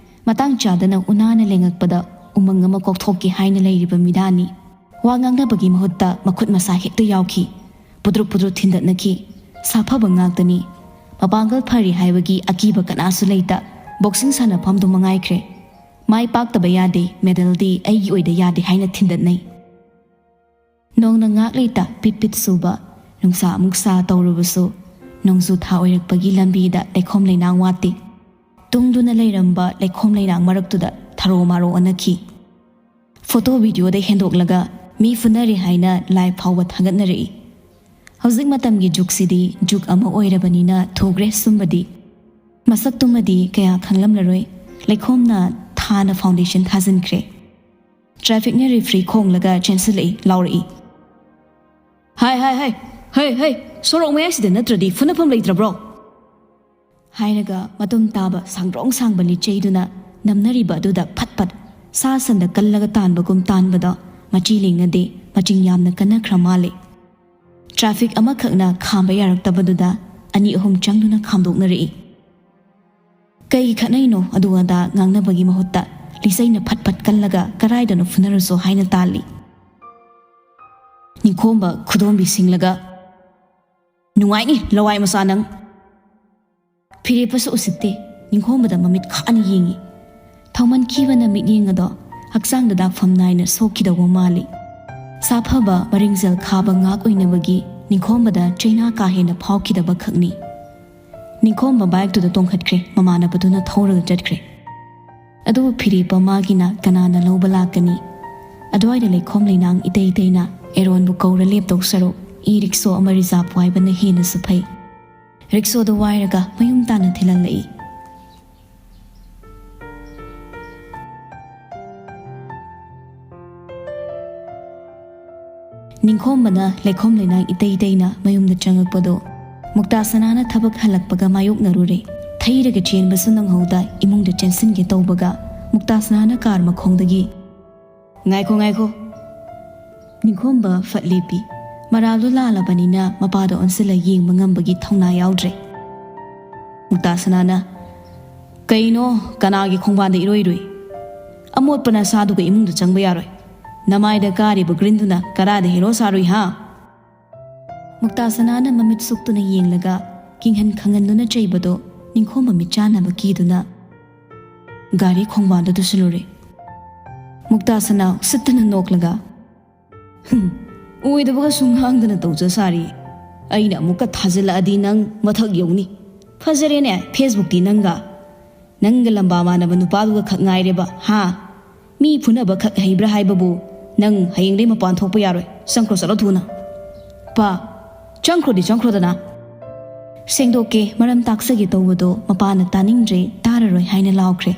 ꯃꯇꯥꯡ ꯆꯥꯗꯅ ꯎꯅꯥꯅ ꯂꯦꯡꯉꯛꯄꯗ ꯎꯃꯪ ꯑꯃ ꯀꯣꯛꯊꯣꯛꯀꯦ ꯍꯥꯏꯅ ꯂꯩꯔꯤꯕ ꯃꯤꯗꯥꯅꯤ꯫ ꯋꯥ ꯉꯥꯡꯅꯕꯒꯤ ꯃꯍꯨꯠꯇ ꯃꯈꯨꯠ ꯃꯁꯥ ꯍꯦꯛꯇ ꯌꯥꯎꯈꯤ꯫ ꯄꯨꯗ꯭ꯔꯨꯞ ꯄꯨꯗ꯭ꯔꯨꯞ ꯊꯤꯟꯗꯠꯅꯈꯤ꯫ ꯁꯥꯐꯕ ꯉꯥꯛꯇꯅꯤ꯫ ꯃꯄꯥꯡꯒꯜ ꯐꯔꯤ ꯍꯥꯏꯕꯒꯤ ꯑꯀꯤꯕ ꯀꯅꯥꯁꯨ ꯂꯩꯇ꯫ ꯕꯣꯛꯁꯤꯡ ꯁꯥꯟꯅꯐꯝꯗꯨ ꯃꯉꯥꯏꯈ꯭ꯔꯦ꯫ "ꯃꯥꯏ ꯄꯥꯛꯇꯕ ꯌꯥꯗꯦ, ꯃꯦꯗꯜꯗꯤ ꯑꯩꯒꯤ ꯑꯣꯏꯗ ꯌꯥꯗꯦ" ꯍꯥꯏꯅ ꯊꯤꯟꯗꯠꯅꯩ꯫ ꯅꯣꯡꯅ ꯉꯥꯛ ꯂꯩꯇ ꯄꯤꯠ ꯄꯤꯠ ꯁꯨꯕ, ꯅꯨꯡꯁꯥ ꯑꯃꯨꯛ ꯁꯥ ꯇꯧꯔꯕꯁꯨ ꯅꯣꯡꯖꯨ ꯊꯥ ꯑꯣꯏꯔꯛꯄꯒꯤ ꯂꯝꯕꯤꯗ ꯂꯩꯈꯣꯝ ꯂꯩꯅꯥꯡ ꯋꯥꯠꯇꯦ꯫ ꯇꯨꯡꯗꯨꯅ ꯂꯩꯔꯝꯕ ꯂꯩꯈꯣꯝ ꯂꯩꯅꯥꯡ ꯃꯔꯛꯇꯨꯗ ꯊꯔꯣ ꯃꯥꯔꯣ ꯑꯣꯟꯅꯈꯤ꯫ ꯐꯣꯇꯣ ꯚꯤꯗꯤꯑꯣꯗ ꯍꯦꯟꯗꯣꯛꯂꯒ ꯃꯤ ꯐꯨꯅꯔꯦ ꯍꯥꯏꯅ ꯂꯥꯏꯚ ꯐꯥꯎꯕ ꯊꯥꯒꯠꯅꯔꯛꯏ꯫ ꯍꯧꯖꯤꯛ ꯃꯇꯝꯒꯤ ꯖꯨꯛꯁꯤꯗꯤ ꯖꯨꯛ ꯑꯃ ꯑꯣꯏꯔꯕꯅꯤꯅ ꯊꯨꯈ꯭ꯔꯦ ꯁꯨꯝꯕꯗꯤ꯫ ꯃꯁꯛꯇꯨꯃꯗꯤ ꯀꯌꯥ ꯈꯪꯂꯝꯂꯔꯣꯏ꯫ ꯂꯩꯈꯣꯝꯅ ꯊꯥꯅ ꯐꯥꯎꯟꯗꯦꯁꯟ ꯊꯥꯖꯤꯟꯈ꯭ꯔꯦ꯫ ꯇ꯭ꯔꯥꯐꯤꯛꯅ ꯔꯤꯐ꯭ꯔꯤ ꯈꯣꯡꯂꯒ ꯆꯦꯟꯁꯤꯜꯂꯛꯏ, ꯂꯥꯎꯔꯛꯏ, "ꯍꯥꯏ, ꯍꯥꯏ, ꯍꯥꯏ, ꯍꯩ, ꯍꯩ, ꯁꯣꯔꯣꯛ ꯃꯌꯥꯏꯁꯤꯗ ꯅꯠꯇ꯭ꯔꯗꯤ ꯐꯨꯅꯐꯝ ꯂꯩꯇ꯭ꯔꯕ꯭ꯔꯣ?" ꯍꯥꯏꯔꯒ ꯃꯇꯨꯝ ꯇꯥꯕ ꯁꯥꯡꯗ꯭ꯔꯣꯡ ꯁꯥꯡꯕ ꯂꯤꯆꯩꯗꯨꯅ ꯅꯝꯅꯔꯤꯕ ꯑꯗꯨꯗ ꯐꯠ ꯐꯠ ꯁꯥ ꯁꯟꯗ ꯀꯜꯂꯒ ꯇꯥꯟꯕꯒꯨꯝ ꯇꯥꯟꯕꯗꯣ ꯃꯆꯤ ꯂꯦꯡꯅꯗꯦ, ꯃꯆꯤꯡ ꯌꯥꯝꯅ ꯀꯟꯅꯈ꯭ꯔ ꯃꯥꯜꯂꯦ꯫ ꯇ꯭ꯔꯥꯐꯤꯛ ꯑꯃꯈꯛꯅ ꯈꯥꯝꯕ ꯌꯥꯔꯛꯇꯕꯗꯨꯗ ꯑꯅꯤ ꯑꯍꯨꯝ ꯆꯪꯗꯨꯅ ꯈꯥꯝꯗꯣꯛꯅꯔꯛꯏ꯫ ꯀꯩꯒꯤ ꯈꯠꯅꯩꯅꯣ ꯑꯗꯨ ꯑꯗꯥ ꯉꯥꯡꯅꯕꯒꯤ ꯃꯍꯨꯠꯇ ꯂꯤꯆꯩꯅ ꯐꯠ ꯐꯠ ꯀꯜꯂꯒ ꯀꯔꯥꯏꯗꯅꯣ ꯐꯨꯅꯔꯨꯁꯣ ꯍꯥꯏꯅ ꯇꯥꯜꯂꯤ꯫ ꯅꯤꯡꯈꯣꯝꯕ ꯈꯨꯗꯣꯝꯕꯤ ꯁꯤꯡꯂꯒ, "ꯅꯨꯡꯉꯥꯏꯅꯤ ꯂꯋꯥꯏ ꯃꯆꯥ ꯅꯪ!" ꯐꯤꯔꯦꯞꯄꯁꯨ ꯎꯁꯤꯠꯇꯦ꯫ ꯅꯤꯡꯈꯣꯝꯕꯗ ꯃꯃꯤꯠ ꯈꯥꯅ ꯌꯦꯡꯏ꯫ ꯊꯧꯃꯟꯈꯤꯕꯅ ꯃꯤꯠꯌꯦꯡ ꯑꯗꯣ ꯍꯛꯆꯥꯡꯗ ꯗꯥꯛꯐꯝ ꯅꯥꯏꯅ ꯁꯣꯛꯈꯤꯗꯧꯕ ꯃꯥꯜꯂꯤ꯫ ꯁꯥꯐꯕ ꯃꯔꯤꯡꯖꯦꯜ ꯈꯥꯕ ꯉꯥꯛ ꯑꯣꯏꯅꯕꯒꯤ ꯅꯤꯡꯈꯣꯝꯕꯗ ꯆꯩꯅꯥ ꯀꯥ ꯍꯦꯟꯅ ꯐꯥꯎꯈꯤꯗꯕ ꯈꯛꯅꯤ꯫ ꯅꯤꯡꯈꯣꯝꯕ ꯕꯥꯏꯛꯇꯨꯗ ꯇꯣꯡꯈꯠꯈ꯭ꯔꯦ, ꯃꯃꯥꯟꯅꯕꯗꯨꯅ ꯊꯧꯔꯒ ꯆꯠꯈ꯭ꯔꯦ꯫ ꯑꯗꯨꯕꯨ ꯐꯤꯔꯦꯞꯄ ꯃꯥꯒꯤꯅ ꯀꯅꯥꯅ ꯂꯧꯕ ꯂꯥꯛꯀꯅꯤ? ꯑꯗꯨꯋꯥꯏꯗ ꯂꯩꯈꯣꯝ ꯂꯩꯅꯥꯡ ꯏꯇꯩ ꯏꯇꯩꯅ ꯑꯦꯔꯣꯟꯕꯨ ꯀꯧꯔ ꯂꯦꯞꯇꯧ ꯁꯔꯨꯛ ꯏ ꯔꯤꯛꯁꯣ ꯑꯃ ꯔꯤꯖꯥꯕ ꯋꯥꯏꯕꯅ ꯍꯦꯟꯅꯁꯨ ꯐꯩ꯫ ꯔꯤꯛꯁꯣꯗꯨ ꯋꯥꯏꯔꯒ ꯃꯌꯨꯝ ꯇꯥꯟꯅ ꯊꯤꯜꯍꯜꯂꯛꯏ꯫ ꯅꯤꯡꯈꯣꯝꯕꯅ ꯂꯩꯈꯣꯝ ꯂꯩꯅꯥꯡ ꯏꯇꯩ ꯇꯩꯅ ꯃꯌꯨꯝꯗ ꯆꯪꯉꯛꯄꯗꯣ ꯃꯨꯛꯇꯥ ꯁꯅꯥꯅ ꯊꯕꯛ ꯍꯜꯂꯛꯄꯒ ꯃꯥꯌꯣꯛꯅꯔꯨꯔꯦ꯫ ꯊꯩꯔꯒ ꯆꯦꯟꯕꯁꯨ ꯅꯪꯍꯧꯗ ꯏꯃꯨꯡꯗ ꯆꯦꯟꯁꯤꯟꯒꯦ ꯇꯧꯕꯒ ꯃꯨꯛꯇꯥ ꯁꯅꯥꯅ ꯀꯥꯔ ꯃꯈꯣꯡꯗꯒꯤ, "ꯉꯥꯏꯈꯣ, ꯉꯥꯏꯈꯣ!" ꯅꯤꯡꯈꯣꯝꯕ ꯐꯠ ꯂꯦꯞꯄꯤ꯫ ꯃꯔꯥꯜꯗꯨ ꯂꯥꯜꯂꯕꯅꯤꯅ ꯃꯄꯥꯗ ꯑꯣꯟꯁꯤꯜꯂ ꯌꯦꯡꯕ ꯉꯝꯕꯒꯤ ꯊꯧꯅꯥ ꯌꯥꯎꯗ꯭ꯔꯦ꯫ ꯃꯨꯛꯇꯥ ꯁꯅꯥꯅ, "ꯀꯩꯅꯣ, ꯀꯅꯥꯒꯤ ꯈꯣꯡꯕꯥꯟꯗ ꯏꯔꯣꯏꯔꯨꯏ? ꯑꯃꯣꯠꯄ ꯅꯁꯥꯗꯨꯒ ꯏꯃꯨꯡꯗ ꯆꯪꯕ ꯌꯥꯔꯣꯏ꯫ ꯅꯃꯥꯏꯗ ꯀꯥꯔꯤꯕ ꯒ꯭ꯔꯤꯟꯗꯨꯅ ꯀꯔꯥꯏꯗ ꯍꯦꯔꯣ ꯁꯥꯔꯨꯏ, ꯍꯥ?" ꯃꯨꯛꯇꯥ ꯁꯅꯥꯅ ꯃꯃꯤꯠ ꯁꯨꯛꯇꯨꯅ ꯌꯦꯡꯂꯒ ꯀꯤꯡꯍꯟ ꯈꯪꯍꯟꯗꯨꯅ ꯆꯩꯕꯗꯣ ꯅꯤꯡꯈꯣꯝꯕ ꯃꯤꯠꯆꯥꯟꯅꯕ ꯀꯤꯗꯨꯅ ꯒꯥꯔꯤ ꯈꯣꯡꯕꯥꯟꯗ ꯇꯨꯁꯤꯜꯂꯨꯔꯦ꯫ ꯃꯨꯛꯇꯥ ꯁꯅꯥ ꯎꯁꯤꯠꯇꯅ ꯅꯣꯛꯂꯒ, "ꯍꯨꯝ, ꯑꯣꯏꯗꯕꯒ ꯁꯨꯝ ꯉꯥꯡꯗꯅ ꯇꯧꯖ ꯁꯥꯔꯤ꯫ ꯑꯩꯅ ꯑꯃꯨꯛꯀ ꯊꯥꯖꯤꯜꯂꯛꯑꯗꯤ ꯅꯪ ꯃꯊꯛ ꯌꯧꯅꯤ꯫ ꯐꯖꯔꯦꯅꯦ ꯐꯦꯁꯕꯨꯛꯇꯤ ꯅꯪꯒ꯫ ꯅꯪꯒ ꯂꯝꯕꯥ ꯃꯥꯟꯅꯕ ꯅꯨꯄꯥꯗꯨꯒ ꯈꯛ ꯉꯥꯏꯔꯦꯕ, ꯍꯥ? ꯃꯤ ꯐꯨꯅꯕ ꯈꯛ ꯍꯩꯕ꯭ꯔꯥ ꯍꯥꯏꯕꯕꯨ ꯅꯪ ꯍꯌꯦꯡꯗꯩ ꯃꯄꯥꯟ ꯊꯣꯛꯄ ꯌꯥꯔꯣꯏ꯫ ꯆꯪꯈ꯭ꯔꯣ, ꯆꯠꯂꯣ ꯊꯨꯅ꯫" "ꯄꯥ, "ꯆꯪꯈ꯭ꯔꯣꯗꯤ ꯆꯪꯈ꯭ꯔꯣꯗꯅ!" "ꯁꯦꯡꯗꯣꯛꯀꯦ, ꯃꯔꯝ ꯇꯥꯛꯆꯒꯦ" ꯇꯧꯕꯗꯣ ꯃꯄꯥꯅ ꯇꯥꯅꯤꯡꯗ꯭ꯔꯦ, ꯇꯥꯔꯔꯣꯏ ꯍꯥꯏꯅ ꯂꯥꯎꯈ꯭ꯔꯦ꯫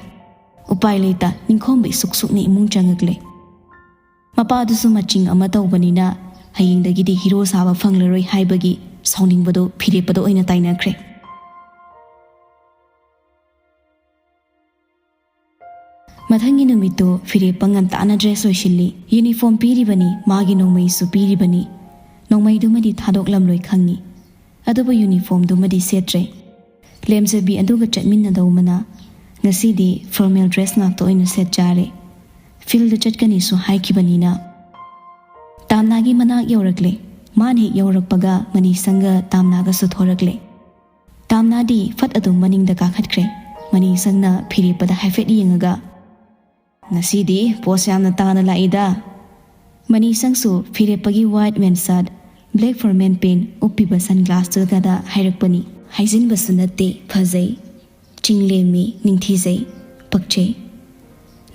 ꯎꯄꯥꯏ ꯂꯩꯇ ꯅꯤꯡꯈꯣꯝꯕ ꯏꯁꯨꯛ ꯁꯨꯛꯅ ꯏꯃꯨꯡ ꯆꯪꯉꯛꯂꯦ꯫ ꯃꯄꯥꯗꯨꯁꯨ ꯃꯆꯤꯡ ꯑꯃ ꯇꯧꯕꯅꯤꯅ ꯍꯌꯦꯡꯗꯒꯤꯗꯤ ꯍꯤꯔꯣ ꯁꯥꯕ ꯐꯪꯂꯔꯣꯏ ꯍꯥꯏꯕꯒꯤ ꯁꯥꯎꯅꯤꯡꯕꯗꯣ ꯐꯤꯔꯦꯞꯄꯗ ꯑꯣꯏꯅ ꯇꯥꯏꯅꯈ꯭ꯔꯦ꯫ ꯃꯊꯪꯒꯤ ꯅꯨꯃꯤꯠꯇꯨ ꯐꯤꯔꯦꯞꯄ ꯉꯟꯇꯥꯅ ꯗ꯭ꯔꯦꯁ ꯂꯣꯏꯁꯤꯜꯂꯤ꯫ ꯌꯨꯅꯤꯐꯣꯔꯝ ꯄꯤꯔꯤꯕꯅꯤ, ꯃꯥꯒꯤ ꯅꯣꯡꯃꯩꯁꯨ ꯄꯤꯔꯤꯕꯅꯤ꯫ ꯅꯣꯡꯃꯩꯗꯨꯃꯗꯤ ꯊꯥꯗꯣꯛꯂꯝꯂꯣꯏ ꯈꯪꯉꯤ, ꯑꯗꯨꯕꯨ ꯌꯨꯅꯤꯐꯣꯔꯝꯗꯨꯃꯗꯤ ꯁꯦꯠꯇ꯭ꯔꯦ꯫ ꯂꯦꯝꯖꯕꯤ ꯑꯗꯨꯒ ꯆꯠꯃꯤꯟꯅꯗꯧꯕꯅ ꯉꯁꯤꯗꯤ ꯐꯣꯔꯃꯦꯜ ꯗ꯭ꯔꯦꯁ ꯉꯥꯛꯇ ꯑꯣꯏꯅ ꯁꯦꯠ ꯆꯥꯔꯦ꯫ ꯐꯤꯜꯗ ꯆꯠꯀꯅꯤꯁꯨ ꯍꯥꯏꯈꯤꯕꯅꯤꯅ꯫ ꯇꯥꯝꯅꯥꯒꯤ ꯃꯅꯥꯛ ꯌꯧꯔꯛꯂꯦ꯫ ꯃꯥꯅ ꯍꯦꯛ ꯌꯧꯔꯛꯄꯒ ꯃꯅꯤꯁꯪꯒ ꯇꯥꯝꯅꯥꯒꯁꯨ ꯊꯣꯔꯛꯂꯦ꯫ ꯇꯥꯝꯅꯥꯗꯤ ꯐꯠ ꯑꯗꯨꯝ ꯃꯅꯤꯡꯗ ꯀꯥꯈꯠꯈ꯭ꯔꯦ꯫ ꯃꯅꯤꯁꯪꯅ ꯐꯤꯔꯦꯞꯄꯗ ꯍꯥꯏꯐꯦꯠ ꯌꯦꯡꯉꯒ, "ꯉꯁꯤꯗꯤ ꯄꯣꯁ ꯌꯥꯝꯅ ꯇꯥꯅ ꯂꯥꯛꯏꯗ!" ꯃꯅꯤꯁꯪꯁꯨ ꯐꯤꯔꯦꯞꯄꯒꯤ ꯋꯥꯏꯠ ꯃꯦꯟꯁꯥꯠ, ꯕ꯭ꯂꯦꯛ ꯐꯣꯔꯃꯦꯟ ꯄꯦꯟ ꯎꯞꯄꯤꯕ ꯁꯟꯒ꯭ꯂꯥꯁꯇꯨꯒꯗ ꯍꯥꯏꯔꯛꯄꯅꯤ꯫ ꯍꯥꯏꯖꯤꯟꯕꯁꯨ ꯅꯠꯇꯦ, ꯐꯖꯩ, ꯆꯤꯡꯂꯦꯝꯃꯤ, ꯅꯤꯡꯊꯤꯖꯩ, ꯄꯛꯆꯩ꯫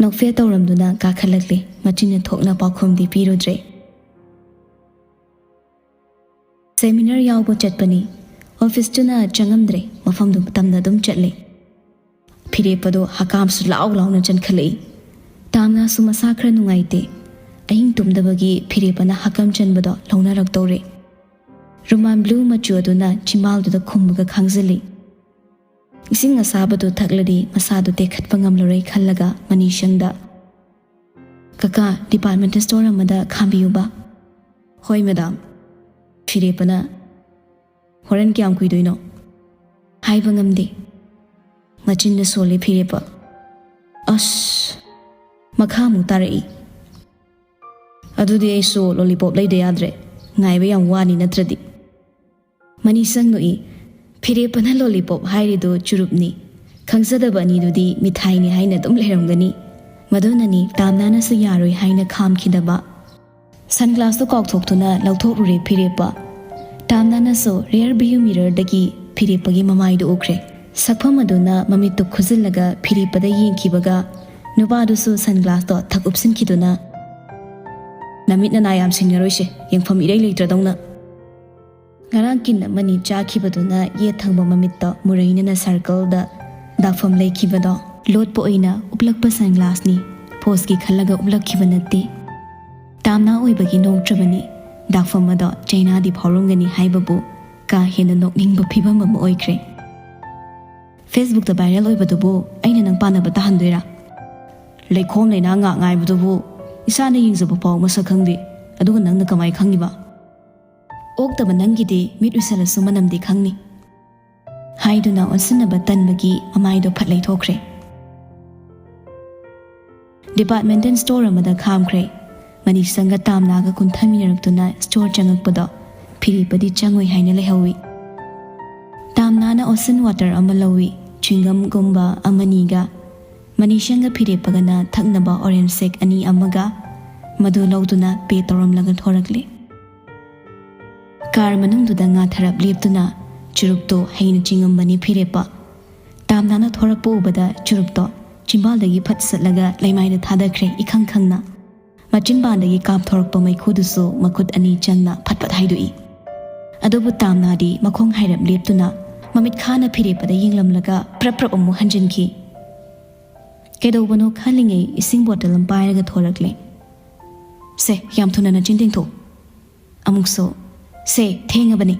ꯅꯣꯛꯐꯦꯠ ꯇꯧꯔꯝꯗꯨꯅ ꯀꯥꯈꯠꯂꯛꯂꯦ, ꯃꯆꯤꯟꯅ ꯊꯣꯛꯅ ꯄꯥꯎꯈꯨꯝꯗꯤ ꯄꯤꯔꯨꯗ꯭ꯔꯦ꯫ ꯁꯦꯃꯤꯅꯥꯔ ꯌꯥꯎꯕ ꯆꯠꯄꯅꯤ꯫ ꯑꯣꯐꯤꯁꯇꯨꯅ ꯆꯪꯉꯝꯗ꯭ꯔꯦ, ꯃꯐꯝꯗꯨ ꯇꯝꯅ ꯑꯗꯨꯝ ꯆꯠꯂꯦ꯫ ꯐꯤꯔꯦꯞꯄꯗꯣ ꯍꯀꯥꯝꯁꯨ ꯂꯥꯎ ꯂꯥꯎꯅ ꯆꯟꯈꯠꯂꯛꯏ꯫ ꯇꯥꯝꯅꯥꯁꯨ ꯃꯁꯥ ꯈꯔ ꯅꯨꯡꯉꯥꯏꯇꯦ꯫ ꯑꯍꯤꯡ ꯇꯨꯝꯗꯕꯒꯤ ꯐꯤꯔꯦꯞꯄꯅ ꯍꯀꯝ ꯆꯟꯕꯗꯣ ꯂꯧꯅꯔꯛꯇꯧꯔꯦ꯫ ꯔꯨꯃꯥꯟ ꯕ꯭ꯂꯨ ꯃꯆꯨ ꯑꯗꯨꯅ ꯆꯤꯝꯕꯥꯜꯗꯨꯗ ꯈꯨꯝꯃꯒ ꯈꯥꯡꯖꯤꯜꯂꯤ꯫ ꯏꯁꯤꯡ ꯑꯁꯥꯕꯗꯨ ꯊꯛꯂꯗꯤ ꯃꯁꯥꯗꯨ ꯇꯦꯛꯈꯠꯄ ꯉꯝꯂꯔꯣꯏ ꯈꯜꯂꯒ ꯃꯅꯤꯁꯪꯗ, "ꯀꯀꯥ, ꯗꯤꯄꯥꯔꯠꯃꯦꯟꯇꯦꯜ ꯁ꯭ꯇꯣꯔ ꯑꯃꯗ ꯈꯥꯝꯕꯤꯌꯨꯕ?" "ꯍꯣꯏ, ꯃꯦꯗꯥꯝ꯫" ꯐꯤꯔꯦꯞꯄꯅ, "ꯍꯣꯔꯦꯟ ꯀꯌꯥꯝ ꯀꯨꯏꯗꯣꯏꯅꯣ?" "ꯍꯥꯏꯕ ꯉꯝꯗꯦ꯫" ꯃꯆꯤꯟꯗ ꯁꯣꯜꯂꯤ ꯐꯤꯔꯦꯞꯄ꯫ ꯑꯁ! ꯃꯈꯥ ꯑꯃꯨꯛ ꯇꯥꯔꯛꯏ꯫ "ꯑꯗꯨꯗꯤ ꯑꯩꯁꯨ ꯂꯣꯂꯤꯄꯣꯞ ꯂꯩꯗ ꯌꯥꯗ꯭ꯔꯦ꯫ ꯉꯥꯏꯕ ꯌꯥꯝ ꯋꯥꯅꯤ ꯅꯠꯇ꯭ꯔꯗꯤ꯫" ꯃꯅꯤꯁꯪ ꯅꯣꯛꯏ꯫ ꯐꯤꯔꯦꯞꯄꯅ ꯂꯣꯂꯤꯄꯣꯞ ꯍꯥꯏꯔꯤꯗꯨ ꯆꯨꯔꯨꯞꯅꯤ꯫ ꯈꯪꯖꯗꯕ ꯑꯅꯤꯗꯨꯗꯤ ꯃꯤꯊꯥꯏꯅꯤ ꯍꯥꯏꯅ ꯑꯗꯨꯝ ꯂꯩꯔꯝꯒꯅꯤ꯫ ꯃꯗꯨꯅꯅꯤ ꯇꯥꯝꯅꯥꯅꯁꯨ ꯌꯥꯔꯣꯏ ꯍꯥꯏꯅ ꯈꯥꯝꯈꯤꯗꯕ꯫ ꯁꯟꯒ꯭ꯂꯥꯁꯇꯨ ꯀꯥꯎꯊꯣꯛꯇꯨꯅ ꯂꯧꯊꯣꯛꯂꯨꯔꯦ ꯐꯤꯔꯦꯞꯄ꯫ ꯇꯥꯝꯅꯥꯅꯁꯨ ꯔꯤꯌꯔ ꯚ꯭ꯌꯨ ꯃꯤꯔꯔꯗꯒꯤ ꯐꯤꯔꯦꯞꯄꯒꯤ ꯃꯃꯥꯏꯗꯨ ꯎꯈ꯭ꯔꯦ꯫ ꯁꯛꯐꯝ ꯑꯗꯨꯅ ꯃꯃꯤꯠꯇꯨ ꯈꯨꯖꯤꯜꯂꯒ ꯐꯤꯔꯦꯞꯄꯗ ꯌꯦꯡꯈꯤꯕꯒ ꯅꯨꯄꯥꯗꯨꯁꯨ ꯁꯟꯒ꯭ꯂꯥꯁꯇꯣ ꯊꯛ ꯎꯞꯁꯤꯟꯈꯤꯗꯨꯅ, "ꯅꯃꯤꯠ ꯅꯅꯥ ꯌꯥꯝ ꯁꯤꯡꯅꯔꯣꯏꯁꯦ, ꯌꯦꯡꯐꯝ ꯏꯔꯩ ꯂꯩꯇ꯭ꯔꯗꯧꯅ꯫" ꯉꯔꯥꯡ ꯀꯤꯟ ꯑꯃꯅꯤ ꯆꯥꯈꯤꯕꯗꯨꯅ ꯌꯦꯠ ꯊꯪꯕ ꯃꯃꯤꯠꯇ ꯃꯨꯔꯩꯅꯅ circleꯗ ꯗꯥꯛꯐꯝ ꯂꯩꯈꯤꯕꯗꯣ ꯂꯣꯠꯄ ꯑꯣꯏꯅ ꯎꯞꯂꯛꯄ sunglassꯅꯤ꯫ Poseꯀꯤ ꯈꯜꯂꯒ ꯎꯞꯂꯛꯈꯤꯕ ꯅꯠꯇꯦ꯫ ꯇꯥꯝꯅꯥ ꯑꯣꯏꯕꯒꯤ ꯅꯣꯛꯇ꯭ꯔꯕꯅꯤ꯫ ꯗꯥꯛꯐꯝ ꯑꯗꯣ ꯆꯩꯅꯥꯗꯤ ꯐꯥꯎꯔꯝꯒꯅꯤ ꯍꯥꯏꯕꯕꯨ ꯀꯥ ꯍꯦꯟꯅ ꯅꯣꯛꯅꯤꯡꯕ ꯐꯤꯕꯝ ꯑꯃ ꯑꯣꯏꯈ꯭ꯔꯦ꯫ Facebookꯇ viral ꯑꯣꯏꯕꯗꯨꯕꯨ ꯑꯩꯅ ꯅꯪ ꯄꯥꯟꯅꯕ ꯇꯥꯍꯟꯗꯣꯏꯔꯥ? ꯂꯩꯈꯣꯝ ꯂꯩꯅꯥ ꯉꯥꯛ ꯉꯥꯏꯕꯗꯨꯕꯨ ꯏꯁꯥꯅ ꯌꯦꯡꯖꯕ ꯐꯥꯎ ꯃꯁꯛ ꯈꯪꯗꯦ, ꯑꯗꯨꯒ ꯅꯪꯅ ꯀꯃꯥꯏ ꯈꯪꯉꯤꯕ? ꯑꯣꯛꯇꯕ ꯅꯪꯒꯤꯗꯤ ꯃꯤꯠ ꯎꯏꯁꯜꯂꯁꯨ ꯃꯅꯝꯗꯤ ꯈꯪꯅꯤ꯫ ꯍꯥꯏꯗꯨꯅ ꯑꯣꯟꯁꯤꯟꯅꯕ ꯇꯟꯕꯒꯤ ꯃꯃꯥꯏꯗꯣ ꯐꯠ ꯂꯩꯊꯣꯛꯈ꯭ꯔꯦ꯫ Departmental store ꯑꯃꯗ ꯈꯥꯝꯈ꯭ꯔꯦ꯫ ꯃꯅꯤꯁꯪꯒ ꯇꯥꯝꯅꯥꯒ ꯀꯨꯟꯊꯃꯤꯟꯅꯔꯛꯇꯨꯅ store ꯆꯪꯉꯛꯄꯗꯣ ꯐꯤꯔꯦꯞꯄꯗꯤ ꯆꯪꯉꯣꯏ ꯍꯥꯏꯅ ꯂꯩꯍꯧꯏ꯫ ꯇꯥꯝꯅꯥꯅ ocean water ꯑꯃ ꯂꯧꯏ꯫ Chewingumꯒꯨꯝꯕ ꯑꯃꯅꯤꯒ ꯃꯅꯤꯁꯪꯒ ꯐꯤꯔꯦꯞꯄꯒꯅ ꯊꯛꯅꯕ orange shake ꯑꯅꯤ ꯑꯃꯒ ꯃꯗꯨ ꯂꯧꯗꯨꯅ pay ꯇꯧꯔꯝꯂꯒ ꯊꯣꯔꯛꯂꯦ꯫ Car ꯃꯅꯨꯡꯗꯨꯗ ꯉꯥꯊꯔꯞ ꯂꯦꯞꯇꯨꯅ ꯆꯨꯔꯨꯞꯇꯣ ꯍꯩꯅ ꯆꯤꯡꯉꯝꯕꯅꯤ ꯐꯤꯔꯦꯞꯄ꯫ ꯇꯥꯝꯅꯥꯅ ꯊꯣꯔꯛꯄ ꯎꯕꯗ ꯆꯨꯔꯨꯞꯇꯣ ꯆꯤꯝꯕꯥꯜꯗꯒꯤ ꯐꯠ ꯁꯠꯂꯒ ꯂꯩꯃꯥꯏꯗ ꯊꯥꯗꯈ꯭ꯔꯦ ꯏꯈꯪ ꯈꯪꯅ꯫ ꯃꯆꯤꯟꯕꯥꯟꯗꯒꯤ ꯀꯥꯞꯊꯣꯔꯛꯄ ꯃꯩꯈꯨꯗꯨꯁꯨ ꯃꯈꯨꯠ ꯑꯅꯤ ꯆꯪꯅ ꯐꯠ ꯐꯠ ꯍꯥꯏꯗꯣꯛꯏ꯫ ꯑꯗꯨꯕꯨ ꯇꯥꯝꯅꯥꯗꯤ ꯃꯈꯣꯡ ꯍꯥꯏꯔꯞ ꯂꯦꯞꯇꯨꯅ ꯃꯃꯤꯠ ꯈꯥꯅ ꯐꯤꯔꯦꯞꯄꯗ ꯌꯦꯡꯂꯝꯂꯒ ꯄ꯭ꯔꯞ ꯄ꯭ꯔꯞ ꯑꯃꯨꯛ ꯍꯟꯖꯤꯟꯈꯤ꯫ ꯀꯩꯗꯧꯕꯅꯣ ꯈꯜꯂꯤꯉꯩ ꯏꯁꯤꯡ bottle ꯑꯃ ꯄꯥꯏꯔꯒ ꯊꯣꯔꯛꯂꯦ꯫ "ꯁꯦ, ꯌꯥꯝ ꯊꯨꯅ ꯅꯆꯤꯟ ꯇꯦꯡꯊꯣꯛ꯫ ꯑꯃꯨꯛꯁꯨ, ꯁꯦ, ꯊꯦꯡꯉꯕꯅꯤ꯫"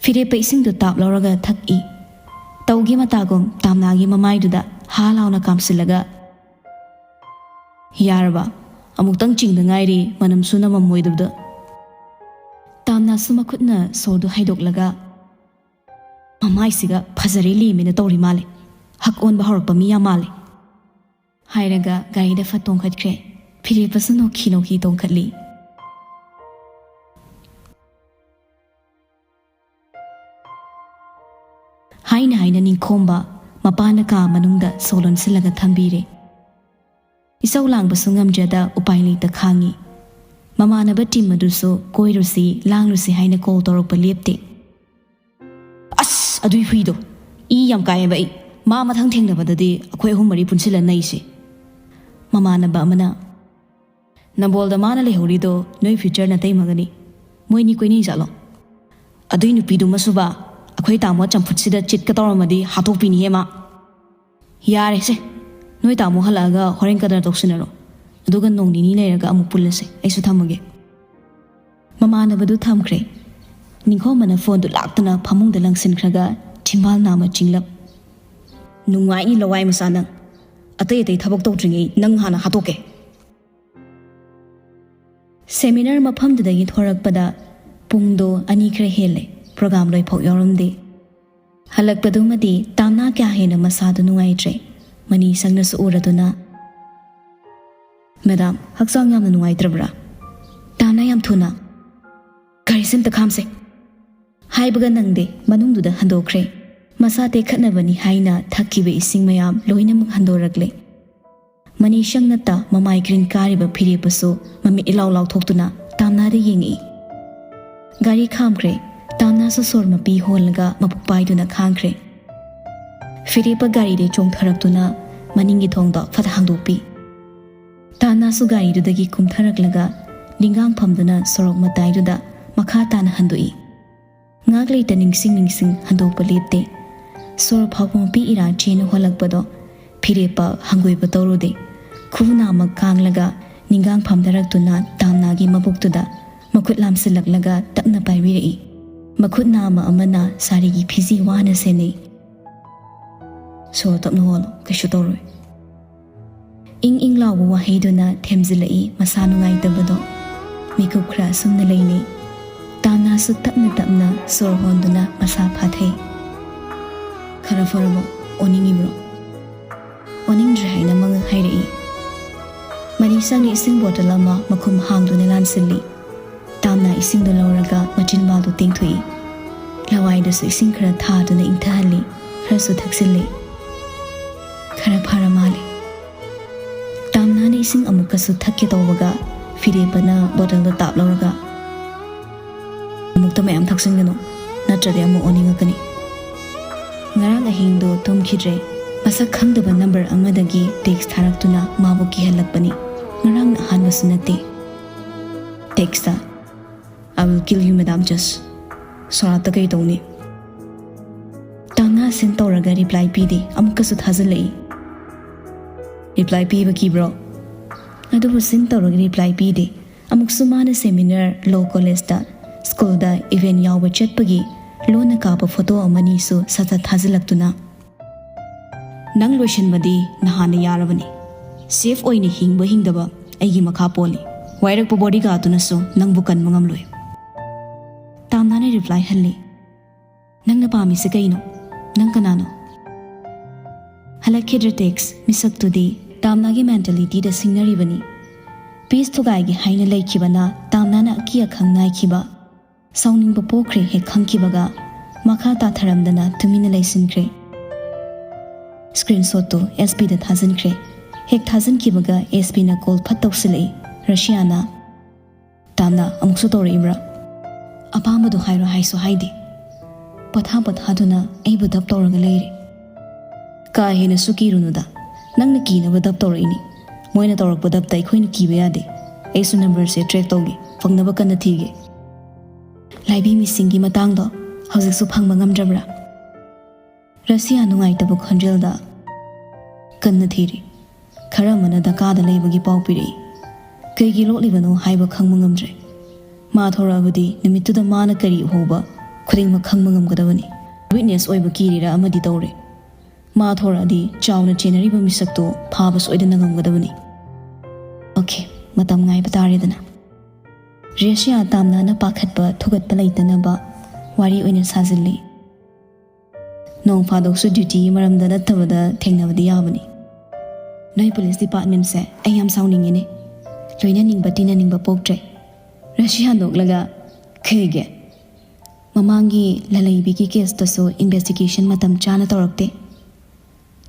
ꯐꯤꯔꯦꯞꯄ ꯏꯁꯤꯡꯗꯨ ꯇꯥꯞ ꯂꯧꯔꯒ ꯊꯛꯏ꯫ ꯇꯧꯒꯦ ꯃꯇꯥꯒꯨꯝ ꯇꯥꯝꯅꯥꯒꯤ ꯃꯃꯥꯏꯗꯨꯗ ꯍꯥ ꯂꯥꯎꯅ ꯀꯥꯝꯁꯤꯜꯂꯒ, "ꯌꯥꯔꯕ? ꯑꯃꯨꯛꯇꯪ ꯆꯤꯡꯗ ꯉꯥꯏꯔꯤ, ꯃꯅꯝꯁꯨ ꯅꯝꯃꯝꯃꯣꯏꯗꯕꯗ꯫" ꯇꯥꯝꯅꯥꯁꯨ ꯃꯈꯨꯠꯅ ꯁꯣꯔꯗꯨ ꯍꯥꯏꯗꯣꯛꯂꯒ, "ꯃꯃꯥꯏꯁꯤꯒ ꯐꯖꯔꯦ ꯂꯦꯝꯃꯦꯅ ꯇꯧꯔꯤ ꯃꯥꯜꯂꯦ꯫ ꯍꯛ ꯑꯣꯟꯕ ꯍꯧꯔꯛꯄ ꯃꯤ ꯌꯥꯝ ꯃꯥꯜꯂꯦ," ꯍꯥꯏꯔꯒ ꯒꯥꯔꯤꯗ ꯐꯠ ꯇꯣꯡꯈꯠꯈ꯭ꯔꯦ꯫ ꯐꯤꯔꯦꯞꯄꯁꯨ ꯅꯣꯛꯈꯤ ꯅꯣꯛꯈꯤ ꯇꯣꯡꯈꯠꯂꯤ꯫ ꯍꯥꯏꯅ ꯍꯥꯏꯅ ꯅꯤꯡꯈꯣꯝꯕ ꯃꯄꯥꯅ ꯀꯥ ꯃꯅꯨꯡꯗ ꯁꯣ ꯂꯣꯟꯁꯤꯜꯂꯒ ꯊꯝꯕꯤꯔꯦ꯫ ꯏꯁꯧ ꯂꯥꯡꯕꯁꯨ ꯉꯝꯖꯗ ꯎꯄꯥꯏ ꯂꯩꯇ ꯈꯥꯡꯉꯤ꯫ ꯃꯃꯥꯟꯅꯕ team ꯑꯗꯨꯁꯨ ꯀꯣꯏꯔꯨꯁꯤ, ꯂꯥꯡꯂꯨꯁꯤ ꯍꯥꯏꯅ call ꯇꯧꯔꯛꯄ ꯂꯦꯞꯇꯦ꯫ "ꯑꯁ, ꯑꯗꯨꯏ ꯍꯨꯏꯗꯣ, ꯏ ꯌꯥꯝ ꯀꯥꯏꯑꯦꯕ ꯑꯩ꯫ ꯃꯥ ꯃꯊꯪ ꯊꯦꯡꯅꯕꯗꯗꯤ ꯑꯩꯈꯣꯏ ꯑꯍꯨꯝ ꯃꯔꯤ ꯄꯨꯟꯁꯤꯜꯂ ꯅꯩꯁꯦ꯫" ꯃꯃꯥꯟꯅꯕ ꯑꯃꯅ, "ꯅꯝꯕꯣꯜꯗ ꯃꯥꯅ ꯂꯩꯍꯧꯔꯤꯗꯣ ꯅꯣꯏ future ꯅꯇꯩꯃꯒꯅꯤ꯫ ꯃꯣꯏꯅꯤ ꯀꯣꯏꯅꯩ ꯖꯥꯠꯂꯣ?" ꯑꯗꯨꯏ ꯅꯨꯄꯤꯗꯨꯃꯁꯨꯕ ꯑꯩꯈꯣꯏ ꯇꯥꯃꯣ ꯆꯝꯐꯨꯠꯁꯤꯗ ꯆꯤꯠꯀ ꯇꯧꯔꯝꯃꯗꯤ ꯍꯥꯠꯇꯣꯛꯄꯤꯅꯤꯍꯦ ꯃꯥ꯫ ꯌꯥꯔꯦꯁꯦ, ꯅꯣꯏ ꯇꯥꯃꯣ ꯍꯜꯂꯛꯑꯒ ꯍꯣꯔꯦꯟ ꯀꯗꯔ ꯇꯧꯁꯤꯟꯅꯔꯣ, ꯑꯗꯨꯒ ꯅꯣꯡ ꯅꯤꯅꯤ ꯂꯩꯔꯒ ꯑꯃꯨꯛ ꯄꯨꯜꯂꯁꯦ꯫ ꯑꯩꯁꯨ ꯊꯝꯃꯒꯦ꯫ ꯃꯃꯥꯟꯅꯕꯗꯨ ꯊꯝꯈ꯭ꯔꯦ꯫ ꯅꯤꯡꯈꯣꯝꯕꯅ ꯐꯣꯟꯗꯨ ꯂꯥꯛꯇꯅ ꯐꯃꯨꯡꯗ ꯂꯪꯁꯤꯟꯈ꯭ꯔꯒ ꯆꯤꯝꯕꯥꯜ ꯅꯥꯝꯃ ꯆꯤꯡꯂꯞ꯫ "ꯅꯨꯡꯉꯥꯏꯅꯤ ꯂꯋꯥꯏ ꯃꯆꯥ ꯅꯪ꯫ ꯑꯇꯩ ꯑꯇꯩ ꯊꯕꯛ ꯇꯧꯗ꯭ꯔꯤꯉꯩ ꯅꯪ ꯍꯥꯟꯅ ꯍꯥꯠꯇꯣꯛꯀꯦ꯫" ꯁꯦꯃꯤꯅꯥꯔ ꯃꯐꯝꯗꯨꯗꯒꯤ ꯊꯣꯔꯛꯄꯗ ꯄꯨꯡꯗꯣ ꯑꯅꯤ ꯈꯔ ꯍꯦꯜꯂꯦ꯫ ꯄ꯭ꯔꯣꯒꯥꯝ ꯂꯣꯏꯐꯥꯎ ꯌꯥꯎꯔꯝꯗꯦ꯫ ꯍꯜꯂꯛꯄꯗꯨꯃꯗꯤ ꯇꯥꯝꯅꯥ ꯀꯌꯥ ꯍꯦꯟꯅ ꯃꯁꯥꯗꯨ ꯅꯨꯡꯉꯥꯏꯇ꯭ꯔꯦ꯫ ꯃꯅꯤ ꯁꯪꯅꯁꯨ ꯎꯔꯗꯨꯅ, "ꯃꯦꯗꯥꯝ, ꯍꯛꯆꯥꯡ ꯌꯥꯝꯅ ꯅꯨꯡꯉꯥꯏꯇ꯭ꯔꯕ꯭ꯔꯥ? ꯇꯥꯝꯅꯥ, ꯌꯥꯝ ꯊꯨꯅ ꯒꯥꯔꯤꯁꯦ ꯑꯝꯇ ꯈꯥꯝꯁꯦ꯫" ꯍꯥꯏꯕꯒ ꯅꯪꯗꯦ, ꯃꯅꯨꯡꯗꯨꯗ ꯍꯟꯗꯣꯛꯈ꯭ꯔꯦ꯫ ꯃꯁꯥ ꯇꯦꯛꯈꯠꯅꯕꯅꯤ ꯍꯥꯏꯅ ꯊꯛꯈꯤꯕ ꯏꯁꯤꯡ ꯃꯌꯥꯝ ꯂꯣꯏꯅꯃꯛ ꯍꯟꯗꯣꯔꯛꯂꯦ꯫ ꯃꯅꯤ ꯁꯪ ꯅꯠꯇ ꯃꯃꯥꯏ ꯀ꯭ꯔꯤꯡ ꯀꯥꯔꯤꯕ ꯐꯤꯔꯦꯞꯄꯁꯨ ꯃꯃꯤꯠ ꯏꯂꯥꯎ ꯂꯥꯎꯊꯣꯛꯇꯨꯅ ꯇꯥꯝꯅꯥꯗ ꯌꯦꯡꯉꯛꯏ꯫ ꯒꯥꯔꯤ ꯈꯥꯝꯈ꯭ꯔꯦ꯫ ꯇꯥꯝꯅꯥꯁꯨ ꯁꯣꯔ ꯃꯄꯤ ꯍꯣꯜꯂꯒ ꯃꯕꯨꯛ ꯄꯥꯏꯗꯨꯅ ꯈꯥꯡꯈ꯭ꯔꯦ꯫ ꯐꯤꯔꯦꯞꯄ ꯒꯥꯔꯤꯗꯩ ꯆꯣꯡꯊꯔꯛꯇꯨꯅ ꯃꯅꯤꯡꯒꯤ ꯊꯣꯡꯗꯣ ꯐꯠ ꯍꯥꯡꯗꯣꯛꯄꯤ꯫ ꯇꯥꯝꯅꯥꯁꯨ ꯒꯥꯔꯤꯗꯨꯗꯒꯤ ꯀꯨꯝꯊꯔꯛꯂꯒ ꯅꯤꯡꯒꯥꯡ ꯐꯝꯗꯨꯅ ꯁꯣꯔꯣꯛ ꯃꯇꯥꯏꯗꯨꯗ ꯃꯈꯥ ꯇꯥꯅ ꯍꯟꯗꯣꯛꯏ꯫ ꯉꯥꯛ ꯂꯩꯇ ꯅꯤꯡꯁꯤꯡ ꯅꯤꯡꯁꯤꯡ ꯍꯟꯗꯣꯛꯄ ꯂꯦꯞꯇꯦ꯫ ꯁꯣꯔ ꯐꯥꯎꯕ ꯃꯄꯤ ꯏꯔꯥ ꯆꯦꯟꯅ ꯍꯣꯜꯂꯛꯄꯗꯣ ꯐꯤꯔꯦꯞꯄ ꯍꯪꯒꯣꯏꯕ ꯇꯧꯔꯨꯗꯦ꯫ ꯈꯨꯎ ꯅꯥꯝꯃ ꯀꯥꯡꯂꯒ ꯅꯤꯡꯒꯥꯡ ꯐꯝꯊꯔꯛꯇꯨꯅ ꯇꯥꯝꯅꯥꯒꯤ ꯃꯕꯨꯛꯇꯨꯗ ꯃꯈꯨꯠ ꯂꯥꯝꯁꯤꯜꯂꯛꯂꯒ ꯇꯞꯅ ꯄꯥꯏꯕꯤꯔꯛꯏ꯫ ꯃꯈꯨꯠ ꯅꯥꯝꯃ ꯑꯃꯅ ꯁꯥꯔꯤꯒꯤ ꯐꯤꯖꯤ ꯋꯥꯅ ꯁꯦꯟꯅꯩ꯫ "ꯁꯣꯔ ꯇꯞꯅ ꯍꯣꯜꯂꯣ, ꯀꯩꯁꯨ ꯇꯧꯔꯣꯏ꯫" ꯏꯪ ꯏꯪ ꯂꯥꯎꯕ ꯋꯥꯍꯩꯗꯨꯅ ꯊꯦꯝꯖꯤꯜꯂꯛꯏ ꯃꯁꯥ ꯅꯨꯡꯉꯥꯏꯇꯕꯗꯣ꯫ ꯃꯤꯀꯨꯞ ꯈꯔ ꯑꯁꯨꯝꯅ ꯂꯩꯅꯩ꯫ ꯇꯥꯝꯅꯥꯁꯨ ꯇꯞꯅ ꯇꯞꯅ ꯁꯣꯔ ꯍꯣꯟꯗꯨꯅ ꯃꯁꯥ ꯐꯥꯊꯩ꯫ "ꯈꯔ ꯐꯔꯕꯣ? ꯑꯣꯅꯤꯡꯉꯤꯕ꯭ꯔꯣ?" "ꯑꯣꯅꯤꯡꯗ꯭ꯔꯦ" ꯍꯥꯏꯅ ꯃꯉꯛ ꯍꯥꯏꯔꯛꯏ꯫ ꯃꯅꯤ ꯁꯪꯅ ꯏꯁꯤꯡ ꯕꯣꯇꯜ ꯑꯃ ꯃꯈꯨꯝ ꯍꯥꯡꯗꯨꯅ ꯂꯥꯟꯁꯤꯜꯂꯤ꯫ ꯇꯥꯝꯅꯥ ꯏꯁꯤꯡꯗꯨ ꯂꯧꯔꯒ ꯃꯆꯤꯟꯕꯥꯜꯗꯨ ꯇꯦꯡꯊꯣꯛꯏ꯫ ꯂꯋꯥꯏꯗꯁꯨ ꯏꯁꯤꯡ ꯈꯔ ꯊꯥꯗꯨꯅ ꯏꯪꯊꯍꯜꯂꯤ꯫ ꯈꯔꯁꯨ ꯊꯛꯆꯤꯜꯂꯤ꯫ ꯈꯔ ꯐꯔ ꯃꯥꯜꯂꯦ꯫ ꯇꯥꯝꯅꯥꯅ ꯏꯁꯤꯡ ꯑꯃꯨꯛꯀꯁꯨ ꯊꯛꯀꯦ ꯇꯧꯕꯒ ꯐꯤꯔꯦꯞꯄꯅ ꯕꯣꯇꯜꯗꯣ ꯇꯥꯞ ꯂꯧꯔꯒ, "ꯑꯃꯨꯛꯇ ꯃꯌꯥꯝ ꯊꯛꯆꯤꯟꯒꯅꯨ, ꯅꯠꯇ꯭ꯔꯗꯤ ꯑꯃꯨꯛ ꯑꯣꯅꯤꯡꯉꯛꯀꯅꯤ꯫" ꯉꯔꯥꯡ ꯑꯍꯤꯡꯗꯣ ꯇꯨꯝꯈꯤꯗ꯭ꯔꯦ꯫ ꯃꯁꯛ ꯈꯪꯗꯕ ꯅꯝꯕꯔ ꯑꯃꯗꯒꯤ ꯇꯦꯛꯁ ꯊꯥꯔꯛꯇꯨꯅ ꯃꯥꯕꯨ ꯀꯤꯍꯜꯂꯛꯄꯅꯤ꯫ ꯉꯔꯥꯡꯅ ꯑꯍꯥꯟꯕꯁꯨ ꯅꯠꯇꯦ꯫ Text, "I will kill you, Madam Judge꯫ ꯁꯣꯔꯥꯠꯇ ꯀꯩ ꯇꯧꯅꯤ? ꯇꯥꯝꯅꯥ ꯁꯤꯟ ꯇꯧꯔꯒ ꯔꯤꯄ꯭ꯂꯥꯏ ꯄꯤꯗꯦ, ꯑꯃꯨꯛꯀꯁꯨ ꯊꯥꯖꯤꯜꯂꯛꯏ꯫ ꯔꯤꯄ꯭ꯂꯥꯏ ꯄꯤꯕ ꯀꯤꯕ꯭ꯔꯣ? ꯑꯗꯨꯕꯨ ꯁꯤꯟ ꯇꯧꯔꯒ ꯔꯤꯄ꯭ꯂꯥꯏ ꯄꯤꯗꯦ꯫ ꯑꯃꯨꯛꯁꯨ ꯃꯥꯅ ꯁꯦꯃꯤꯅꯥꯔ, ꯂꯣ ꯀꯣꯂꯦꯖꯇ, ꯁ꯭ꯀꯨꯜꯗ ꯏꯚꯦꯟꯠ ꯌꯥꯎꯕ ꯆꯠꯄꯒꯤ ꯂꯣꯟꯅ ꯀꯥꯞꯄ ꯐꯣꯇꯣ ꯑꯃꯅꯤꯁꯨ ꯁꯠ ꯁꯠ ꯊꯥꯖꯤꯜꯂꯛꯇꯨꯅ, "ꯅꯪ ꯂꯣꯏꯁꯤꯟꯕꯗꯤ ꯅꯍꯥꯟꯅ ꯌꯥꯔꯕꯅꯤ꯫ ꯁꯦꯐ ꯑꯣꯏꯅ ꯍꯤꯡꯕ ꯍꯤꯡꯗꯕ ꯑꯩꯒꯤ ꯃꯈꯥ ꯄꯣꯜꯂꯤ꯫ ꯋꯥꯏꯔꯛꯄ ꯕꯣꯗꯤꯒꯥꯔꯗꯇꯨꯅꯁꯨ ꯅꯪꯕꯨ ꯀꯟꯕ ꯉꯝꯂꯣꯏ꯫" ꯇꯥꯝꯅꯥꯅ ꯔꯤꯄ꯭ꯂꯥꯏ ꯍꯜꯂꯤ, "ꯅꯪꯅ ꯄꯥꯝꯃꯤꯁꯦ ꯀꯩꯅꯣ? ꯅꯪ ꯀꯅꯥꯅꯣ?" ꯍꯜꯂꯛꯈꯤꯗ꯭ꯔꯦ ꯇꯦꯛꯁ꯫ ꯃꯤꯁꯛꯇꯨꯗꯤ ꯇꯥꯝꯅꯥꯒꯤ ꯃꯦꯟꯇꯦꯂꯤꯇꯤꯗ ꯁꯤꯡꯅꯔꯤꯕꯅꯤ꯫ ꯄꯤꯁ ꯊꯨꯒꯥꯏꯒꯦ ꯍꯥꯏꯅ ꯂꯩꯈꯤꯕꯅ ꯇꯥꯝꯅꯥꯅ ꯑꯀꯤ ꯑꯈꯪ ꯅꯥꯏꯈꯤꯕ꯫ ꯁꯥꯎꯅꯤꯡꯕ ꯄꯣꯛꯈ꯭ꯔꯦ ꯍꯦꯛ ꯈꯪꯈꯤꯕꯒ ꯃꯈꯥ ꯇꯥꯊꯔꯝꯗꯅ ꯇꯨꯃꯤꯟꯅ ꯂꯩꯁꯤꯟꯈ꯭ꯔꯦ꯫ ꯁ꯭ꯀ꯭ꯔꯤꯟꯁꯣꯠꯇꯨ ꯑꯦꯁ ꯄꯤꯗ ꯊꯥꯖꯤꯟꯈ꯭ꯔꯦ꯫ ꯍꯦꯛ ꯊꯥꯖꯤꯟꯈꯤꯕꯒ ꯑꯦꯁ ꯄꯤꯅ ꯀꯣꯜ ꯐꯠ ꯇꯧꯁꯤꯜꯂꯛꯏ꯫ ꯔꯁꯤꯌꯥꯅ, "ꯇꯥꯝꯅꯥ, ꯑꯃꯨꯛꯁꯨ ꯇꯧꯔꯛꯏꯕ꯭ꯔꯥ? ꯑꯄꯥꯝꯕꯗꯣ ꯍꯥꯏꯔꯣ ꯍꯥꯏꯁꯨ ꯍꯥꯏꯗꯦ꯫ ꯄꯣꯊꯥ ꯄꯣꯊꯥꯗꯨꯅ ꯑꯩꯕꯨ ꯗꯞ ꯇꯧꯔꯒ ꯂꯩꯔꯦ꯫" "ꯀꯥ ꯍꯦꯟꯅꯁꯨ ꯀꯤꯔꯨꯅꯨꯗ꯫ ꯅꯪꯅ ꯀꯤꯅꯕ ꯗꯞ ꯇꯧꯔꯛꯏꯅꯤ꯫ ꯃꯣꯏꯅ ꯇꯧꯔꯛꯄ ꯗꯞꯇ ꯑꯩꯈꯣꯏꯅ ꯀꯤꯕ ꯌꯥꯗꯦ꯫ ꯑꯩꯁꯨ ꯅꯝꯕꯔꯁꯦ ꯇ꯭ꯔꯦꯛ ꯇꯧꯒꯦ, ꯐꯪꯅꯕ ꯀꯟꯅ ꯊꯤꯒꯦ꯫" "ꯂꯥꯏꯕꯤ ꯃꯤꯁꯤꯡꯒꯤ ꯃꯇꯥꯡꯗꯣ ꯍꯧꯖꯤꯛꯁꯨ ꯐꯪꯕ ꯉꯝꯗ꯭ꯔꯕ꯭ꯔꯥ?" ꯔꯁꯤꯌꯥ ꯅꯨꯡꯉꯥꯏꯇꯕ ꯈꯣꯟꯖꯦꯜꯗ, "ꯀꯟꯅ ꯊꯤꯔꯤ꯫ ꯈꯔ ꯑꯃꯅ ꯗꯀꯥꯗ ꯂꯩꯕꯒꯤ ꯄꯥꯎ ꯄꯤꯔꯛꯏ꯫ ꯀꯩꯒꯤ ꯂꯣꯠꯂꯤꯕꯅꯣ ꯍꯥꯏꯕ ꯈꯪꯕ ꯉꯝꯗ꯭ꯔꯦ꯫ ꯃꯥ ꯊꯣꯔꯛꯑꯕꯗꯤ ꯅꯨꯃꯤꯠꯇꯨꯗ ꯃꯥꯅ ꯀꯔꯤ ꯎꯍꯧꯕ ꯈꯨꯗꯤꯡꯃꯛ ꯈꯪꯕ ꯉꯝꯒꯗꯕꯅꯤ꯫ ꯋꯤꯠꯅꯦꯁ ꯑꯣꯏꯕ ꯀꯤꯔꯤꯔꯥ ꯑꯃꯗꯤ ꯇꯧꯔꯦ꯫ ꯃꯥ ꯊꯣꯔꯛꯑꯗꯤ ꯆꯥꯎꯅ ꯆꯦꯟꯅꯔꯤꯕ ꯃꯤꯁꯛꯇꯣ ꯐꯥꯕ ꯁꯣꯏꯗꯅ ꯉꯝꯒꯗꯕꯅꯤ꯫" "ꯑꯣꯀꯦ, ꯃꯇꯝ ꯉꯥꯏꯕ ꯇꯥꯔꯦꯗꯅ꯫" ꯔꯁꯤꯌꯥ ꯇꯥꯝꯅꯥꯅ ꯄꯥꯈꯠꯄ ꯊꯨꯒꯠꯄ ꯂꯩꯇꯅꯕ ꯋꯥꯔꯤ ꯑꯣꯏꯅ ꯁꯥꯖꯤꯜꯂꯤ꯫ "ꯅꯣꯡ ꯐꯥꯗꯣꯛꯁꯨ ꯗ꯭ꯌꯨꯇꯤꯒꯤ ꯃꯔꯝꯗ ꯅꯠꯇꯕꯗ ꯊꯦꯡꯅꯕꯗꯤ ꯌꯥꯕꯅꯤ꯫ ꯅꯣꯏ ꯄꯨꯂꯤꯁ ꯗꯤꯄꯥꯔꯠꯃꯦꯟꯁꯦ ꯑꯩ ꯌꯥꯝ ꯁꯥꯎꯅꯤꯡꯉꯤꯅꯦ꯫ ꯂꯣꯏꯅꯅꯤꯡꯕ ꯇꯤꯟꯅꯅꯤꯡꯕ ꯄꯣꯛꯇ꯭ꯔꯦ꯫" ꯔꯁꯤꯌꯥ ꯅꯣꯛꯂꯒ, "ꯀꯩꯒꯤ? ꯃꯃꯥꯡꯒꯤ ꯂꯂꯩꯕꯤꯒꯤ ꯀꯦꯁꯇꯁꯨ ꯏꯟꯚꯦꯁꯇꯤꯒꯦꯁꯟ ꯃꯇꯝ ꯆꯥꯅ ꯇꯧꯔꯛꯇꯦ꯫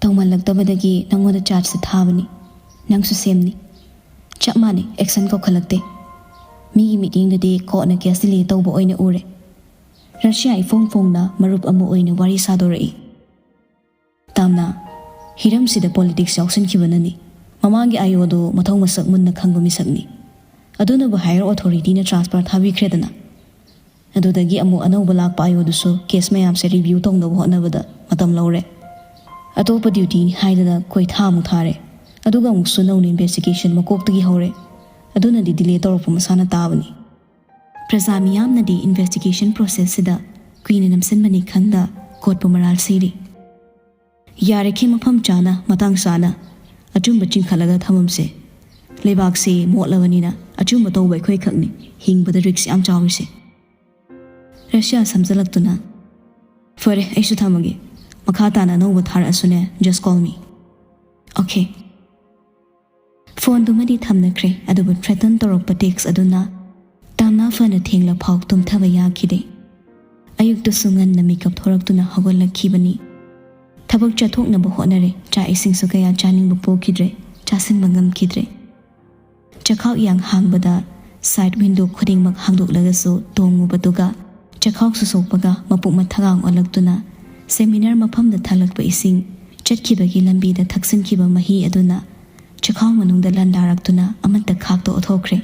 ꯇꯧꯃꯜꯂꯛꯇꯕꯗꯒꯤ ꯅꯪꯉꯣꯟꯗ ꯆꯥꯔꯖꯁꯦ ꯊꯥꯕꯅꯤ꯫ ꯅꯪꯁꯨ ꯁꯦꯝꯅꯤ꯫ ꯆꯞ ꯃꯥꯟꯅꯩ, ꯑꯦꯛꯁꯟ ꯀꯧꯈꯠꯂꯛꯇꯦ꯫ ꯃꯤꯒꯤ ꯃꯤꯠꯌꯦꯡꯗꯗꯤ ꯀꯣꯔꯠꯅ ꯀꯦꯁ ꯗꯤꯂꯦ ꯇꯧꯕ ꯑꯣꯏꯅ ꯎꯔꯦ꯫" ꯔꯁꯤꯌꯥ ꯏꯐꯣꯡ ꯐꯣꯡꯅ ꯃꯔꯨꯞ ꯑꯃ ꯑꯣꯏꯅ ꯋꯥꯔꯤ ꯁꯥꯗꯣꯔꯛꯏ꯫ "ꯇꯥꯝꯅꯥ, ꯍꯤꯔꯝꯁꯤꯗ ꯄꯣꯂꯤꯇꯤꯛꯁ ꯌꯥꯎꯁꯟꯈꯤꯕꯅꯅꯤ꯫ ꯃꯃꯥꯡꯒꯤ ꯑꯥꯏ ꯑꯣꯗꯨ ꯃꯊꯧ ꯃꯁꯛ ꯃꯨꯟꯅ ꯈꯪꯕ ꯃꯤꯁꯛꯅꯤ꯫ ꯑꯗꯨꯅꯕꯨ ꯍꯥꯏꯌꯔ ꯑꯣꯊꯣꯔꯤꯇꯤꯅ ꯇ꯭ꯔꯥꯟꯁꯐꯔ ꯊꯥꯕꯤꯈ꯭ꯔꯦꯗꯅ꯫ ꯑꯗꯨꯗꯒꯤ ꯑꯃꯨꯛ ꯑꯅꯧꯕ ꯂꯥꯛꯄ ꯑꯥꯏ ꯑꯣꯗꯨꯁꯨ ꯀꯦꯁ ꯃꯌꯥꯝꯁꯦ ꯔꯤꯚ꯭ꯌꯨ ꯇꯧꯅꯕ ꯍꯣꯠꯅꯕꯗ ꯃꯇꯝ ꯂꯧꯔꯦ꯫ ꯑꯇꯣꯞꯄ ꯗ꯭ꯌꯨꯇꯤꯅꯤ ꯍꯥꯏꯗꯅ ꯀꯣꯏꯊꯥ ꯑꯃꯨꯛ ꯊꯥꯔꯦ꯫ ꯑꯗꯨꯒ ꯑꯃꯨꯛꯁꯨ ꯅꯧꯅ ꯏꯟꯚꯦꯁꯇꯤꯒꯦꯁꯟ ꯃꯀꯣꯛꯇꯒꯤ ꯍꯧꯔꯦ꯫ ꯑꯗꯨꯅꯗꯤ ꯗꯤꯂꯦ ꯇꯧꯔꯛꯄ ꯃꯁꯥꯅ ꯇꯥꯕꯅꯤ꯫ ꯄ꯭ꯔꯖꯥ ꯃꯤꯌꯥꯝꯅꯗꯤ ꯏꯟꯚꯦꯁꯇꯤꯒꯦꯁꯟ ꯄ꯭ꯔꯣꯁꯦꯁꯁꯤꯗ ꯀꯨꯏꯅ ꯅꯝꯁꯤꯟꯕꯅꯤ ꯈꯪꯗ ꯀꯣꯠꯄꯨ ꯃꯔꯥꯜ ꯁꯤꯔꯤ꯫ ꯌꯥꯔꯤꯈꯩ ꯃꯐꯝ ꯆꯥꯅ, ꯃꯇꯥꯡ ꯆꯥꯅ ꯑꯆꯨꯝꯕ ꯆꯤꯡꯈꯠꯂꯒ ꯊꯝꯃꯝꯁꯦ꯫ ꯂꯩꯕꯥꯛꯁꯤ ꯃꯣꯠꯂꯕꯅꯤꯅ ꯑꯆꯨꯝꯕ ꯇꯧꯕ ꯑꯩꯈꯣꯏ ꯈꯛꯅꯤ ꯍꯤꯡꯕꯗ ꯔꯤꯛꯁ ꯌꯥꯝ ꯆꯥꯎꯔꯤꯁꯦ꯫ ꯔꯁꯤꯌꯥ ꯁꯝꯖꯜꯂꯛꯇꯨꯅ, "ꯐꯔꯦ, ꯑꯩꯁꯨ ꯊꯝꯃꯒꯦ꯫ ꯃꯈꯥ ꯇꯥꯅ ꯑꯅꯧꯕ ꯊꯥꯔꯛꯑꯁꯨꯅꯦ, just call me." "Okay." ꯐꯣꯟꯗꯨꯃꯗꯤ ꯊꯝꯅꯈ꯭ꯔꯦ, ꯑꯗꯨꯕꯨ ꯊ꯭ꯔꯦꯇꯟ ꯇꯧꯔꯛꯄ ꯇꯦꯛꯁ ꯑꯗꯨꯅ ꯇꯥꯝꯅꯥ ꯐꯅ ꯊꯦꯡꯂ ꯐꯥꯎ ꯇꯨꯝꯊꯕ ꯌꯥꯈꯤꯗꯦ꯫ ꯑꯌꯨꯛꯇꯁꯨ ꯉꯟꯅ ꯃꯤꯀꯞ ꯊꯣꯔꯛꯇꯨꯅ ꯍꯧꯒꯠꯂꯛꯈꯤꯕꯅꯤ꯫ ꯊꯕꯛ ꯆꯠꯊꯣꯛꯅꯕ ꯍꯣꯠꯅꯔꯦ꯫ ꯆꯥꯛ ꯏꯁꯤꯡꯁꯨ ꯀꯌꯥ ꯆꯥꯅꯤꯡꯕ ꯄꯣꯛꯈꯤꯗ꯭ꯔꯦ, ꯆꯥꯁꯤꯟꯕ ꯉꯝꯈꯤꯗ꯭ꯔꯦ꯫ ꯆꯈꯥꯎ ꯏꯌꯥꯡ ꯍꯥꯡꯕꯗ ꯁꯥꯏꯠ ꯋꯤꯟꯗꯣ ꯈꯨꯗꯤꯡꯃꯛ ꯍꯥꯡꯗꯣꯛꯂꯒꯁꯨ ꯇꯣꯡꯉꯨꯕꯗꯨꯒ ꯆꯈꯥꯎꯁꯨ ꯁꯣꯛꯄꯒ ꯃꯄꯨꯛ ꯃꯊꯒꯥꯡ ꯑꯣꯜꯂꯛꯇꯨꯅ ꯁꯦꯃꯤꯅꯥꯔ ꯃꯐꯝꯗ ꯊꯛꯂꯛꯄ ꯏꯁꯤꯡ, ꯆꯠꯈꯤꯕꯒꯤ ꯂꯝꯕꯤꯗ ꯊꯛꯆꯤꯟꯈꯤꯕ ꯃꯍꯤ ꯑꯗꯨꯅ ꯆꯈꯥꯎ ꯃꯅꯨꯡꯗ ꯂꯟꯗꯥꯔꯛꯇꯨꯅ ꯑꯃꯠꯇ ꯈꯥꯛꯇꯣꯛꯑ ꯊꯣꯛꯈ꯭ꯔꯦ꯫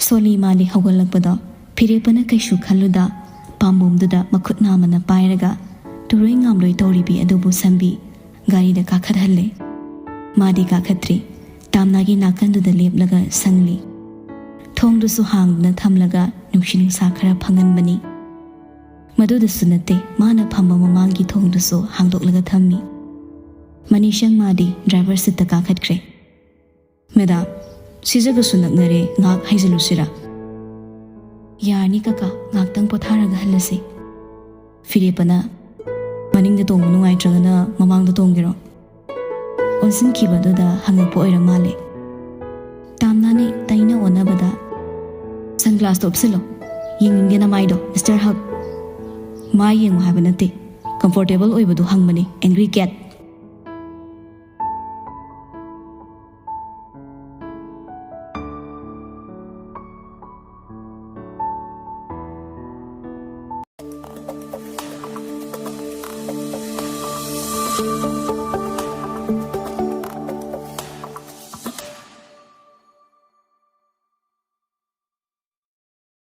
ꯁꯣꯂꯤ ꯃꯥꯂꯤ ꯍꯧꯒꯠꯂꯛꯄꯗꯣ ꯐꯤꯔꯦꯞꯄꯅ ꯀꯩꯁꯨ ꯈꯜꯂꯨꯗ ꯄꯥꯝꯕꯣꯝꯗꯨꯗ ꯃꯈꯨꯠ ꯅꯥꯝꯃꯅ ꯄꯥꯏꯔꯒ ꯇꯨꯔꯣꯏ ꯉꯥꯝꯂꯣꯏ ꯇꯧꯔꯤꯕꯤ ꯑꯗꯨꯕꯨ ꯁꯝꯕꯤ ꯒꯥꯔꯤꯗ ꯀꯥꯈꯠꯍꯜꯂꯦ꯫ ꯃꯥꯗꯤ ꯀꯥꯈꯠꯇ꯭ꯔꯤ꯫ ꯇꯥꯝꯅꯥꯒꯤ ꯅꯥꯀꯟꯗꯨꯗ ꯂꯦꯞꯂꯒ ꯁꯪꯂꯤ꯫ ꯊꯣꯡꯗꯨꯁꯨ ꯍꯥꯡꯗꯨꯅ ꯊꯝꯂꯒ ꯅꯨꯡꯁꯤ ꯅꯨꯡꯁꯥ ꯈꯔ ꯐꯪꯍꯟꯕꯅꯤ꯫ ꯃꯗꯨꯗꯁꯨ ꯅꯠꯇꯦ, ꯃꯥꯅ ꯐꯝꯕ ꯃꯃꯥꯡꯒꯤ ꯊꯣꯡꯗꯨꯁꯨ ꯍꯥꯡꯗꯣꯛꯂꯒ ꯊꯝꯃꯤ꯫ ꯃꯅꯤꯁꯪ ꯃꯥꯗꯤ ꯗ꯭ꯔꯥꯏꯚꯔ ꯁꯤꯠꯇ ꯀꯥꯈꯠꯈ꯭ꯔꯦ꯫ "ꯃꯦꯗꯥꯝ, ꯁꯤꯖꯒꯁꯨ ꯅꯛꯅꯔꯦ, ꯉꯥꯏꯍꯥꯛ ꯍꯥꯏꯖꯤꯜꯂꯨꯁꯤꯔꯥ?" "ꯌꯥꯔꯅꯤ ꯀꯀꯥ, ꯉꯥꯏꯍꯥꯛꯇꯪ ꯄꯣꯊꯥꯔꯒ ꯍꯜꯂꯁꯤ꯫" ꯐꯤꯔꯦꯞꯄꯅ, "ꯃꯅꯤꯡꯗ ꯇꯣꯡꯕ ꯅꯨꯡꯉꯥꯏꯇ꯭ꯔꯒꯅ ꯃꯃꯥꯡꯗ ꯇꯣꯡꯒꯦꯔꯣ?" ꯑꯣꯟꯁꯤꯟꯈꯤꯕꯗꯨꯗ ꯍꯪꯉꯛꯄ ꯑꯣꯏꯔ ꯃꯥꯜꯂꯦ꯫ ꯇꯥꯝꯅꯥꯅ ꯇꯩꯅ ꯑꯣꯟꯅꯕꯗ, "ꯁꯟꯒ꯭ꯂꯥꯁꯇꯣ ꯎꯞꯁꯤꯜꯂꯣ, ꯌꯦꯡꯅꯤꯡꯗꯦ ꯅꯃꯥꯏꯗꯣ, ꯃꯤꯁꯇꯔ ꯍꯛ꯫" "ꯃꯥꯏ ꯌꯦꯡꯉꯨ ꯍꯥꯏꯕ ꯅꯠꯇꯦ, ꯀꯝꯐꯣꯔꯇꯦꯕꯜ ꯑꯣꯏꯕꯗꯨ ꯍꯪꯕꯅꯤ, ꯑꯦꯡꯒ꯭ꯔꯤ ꯀꯦꯠ꯫"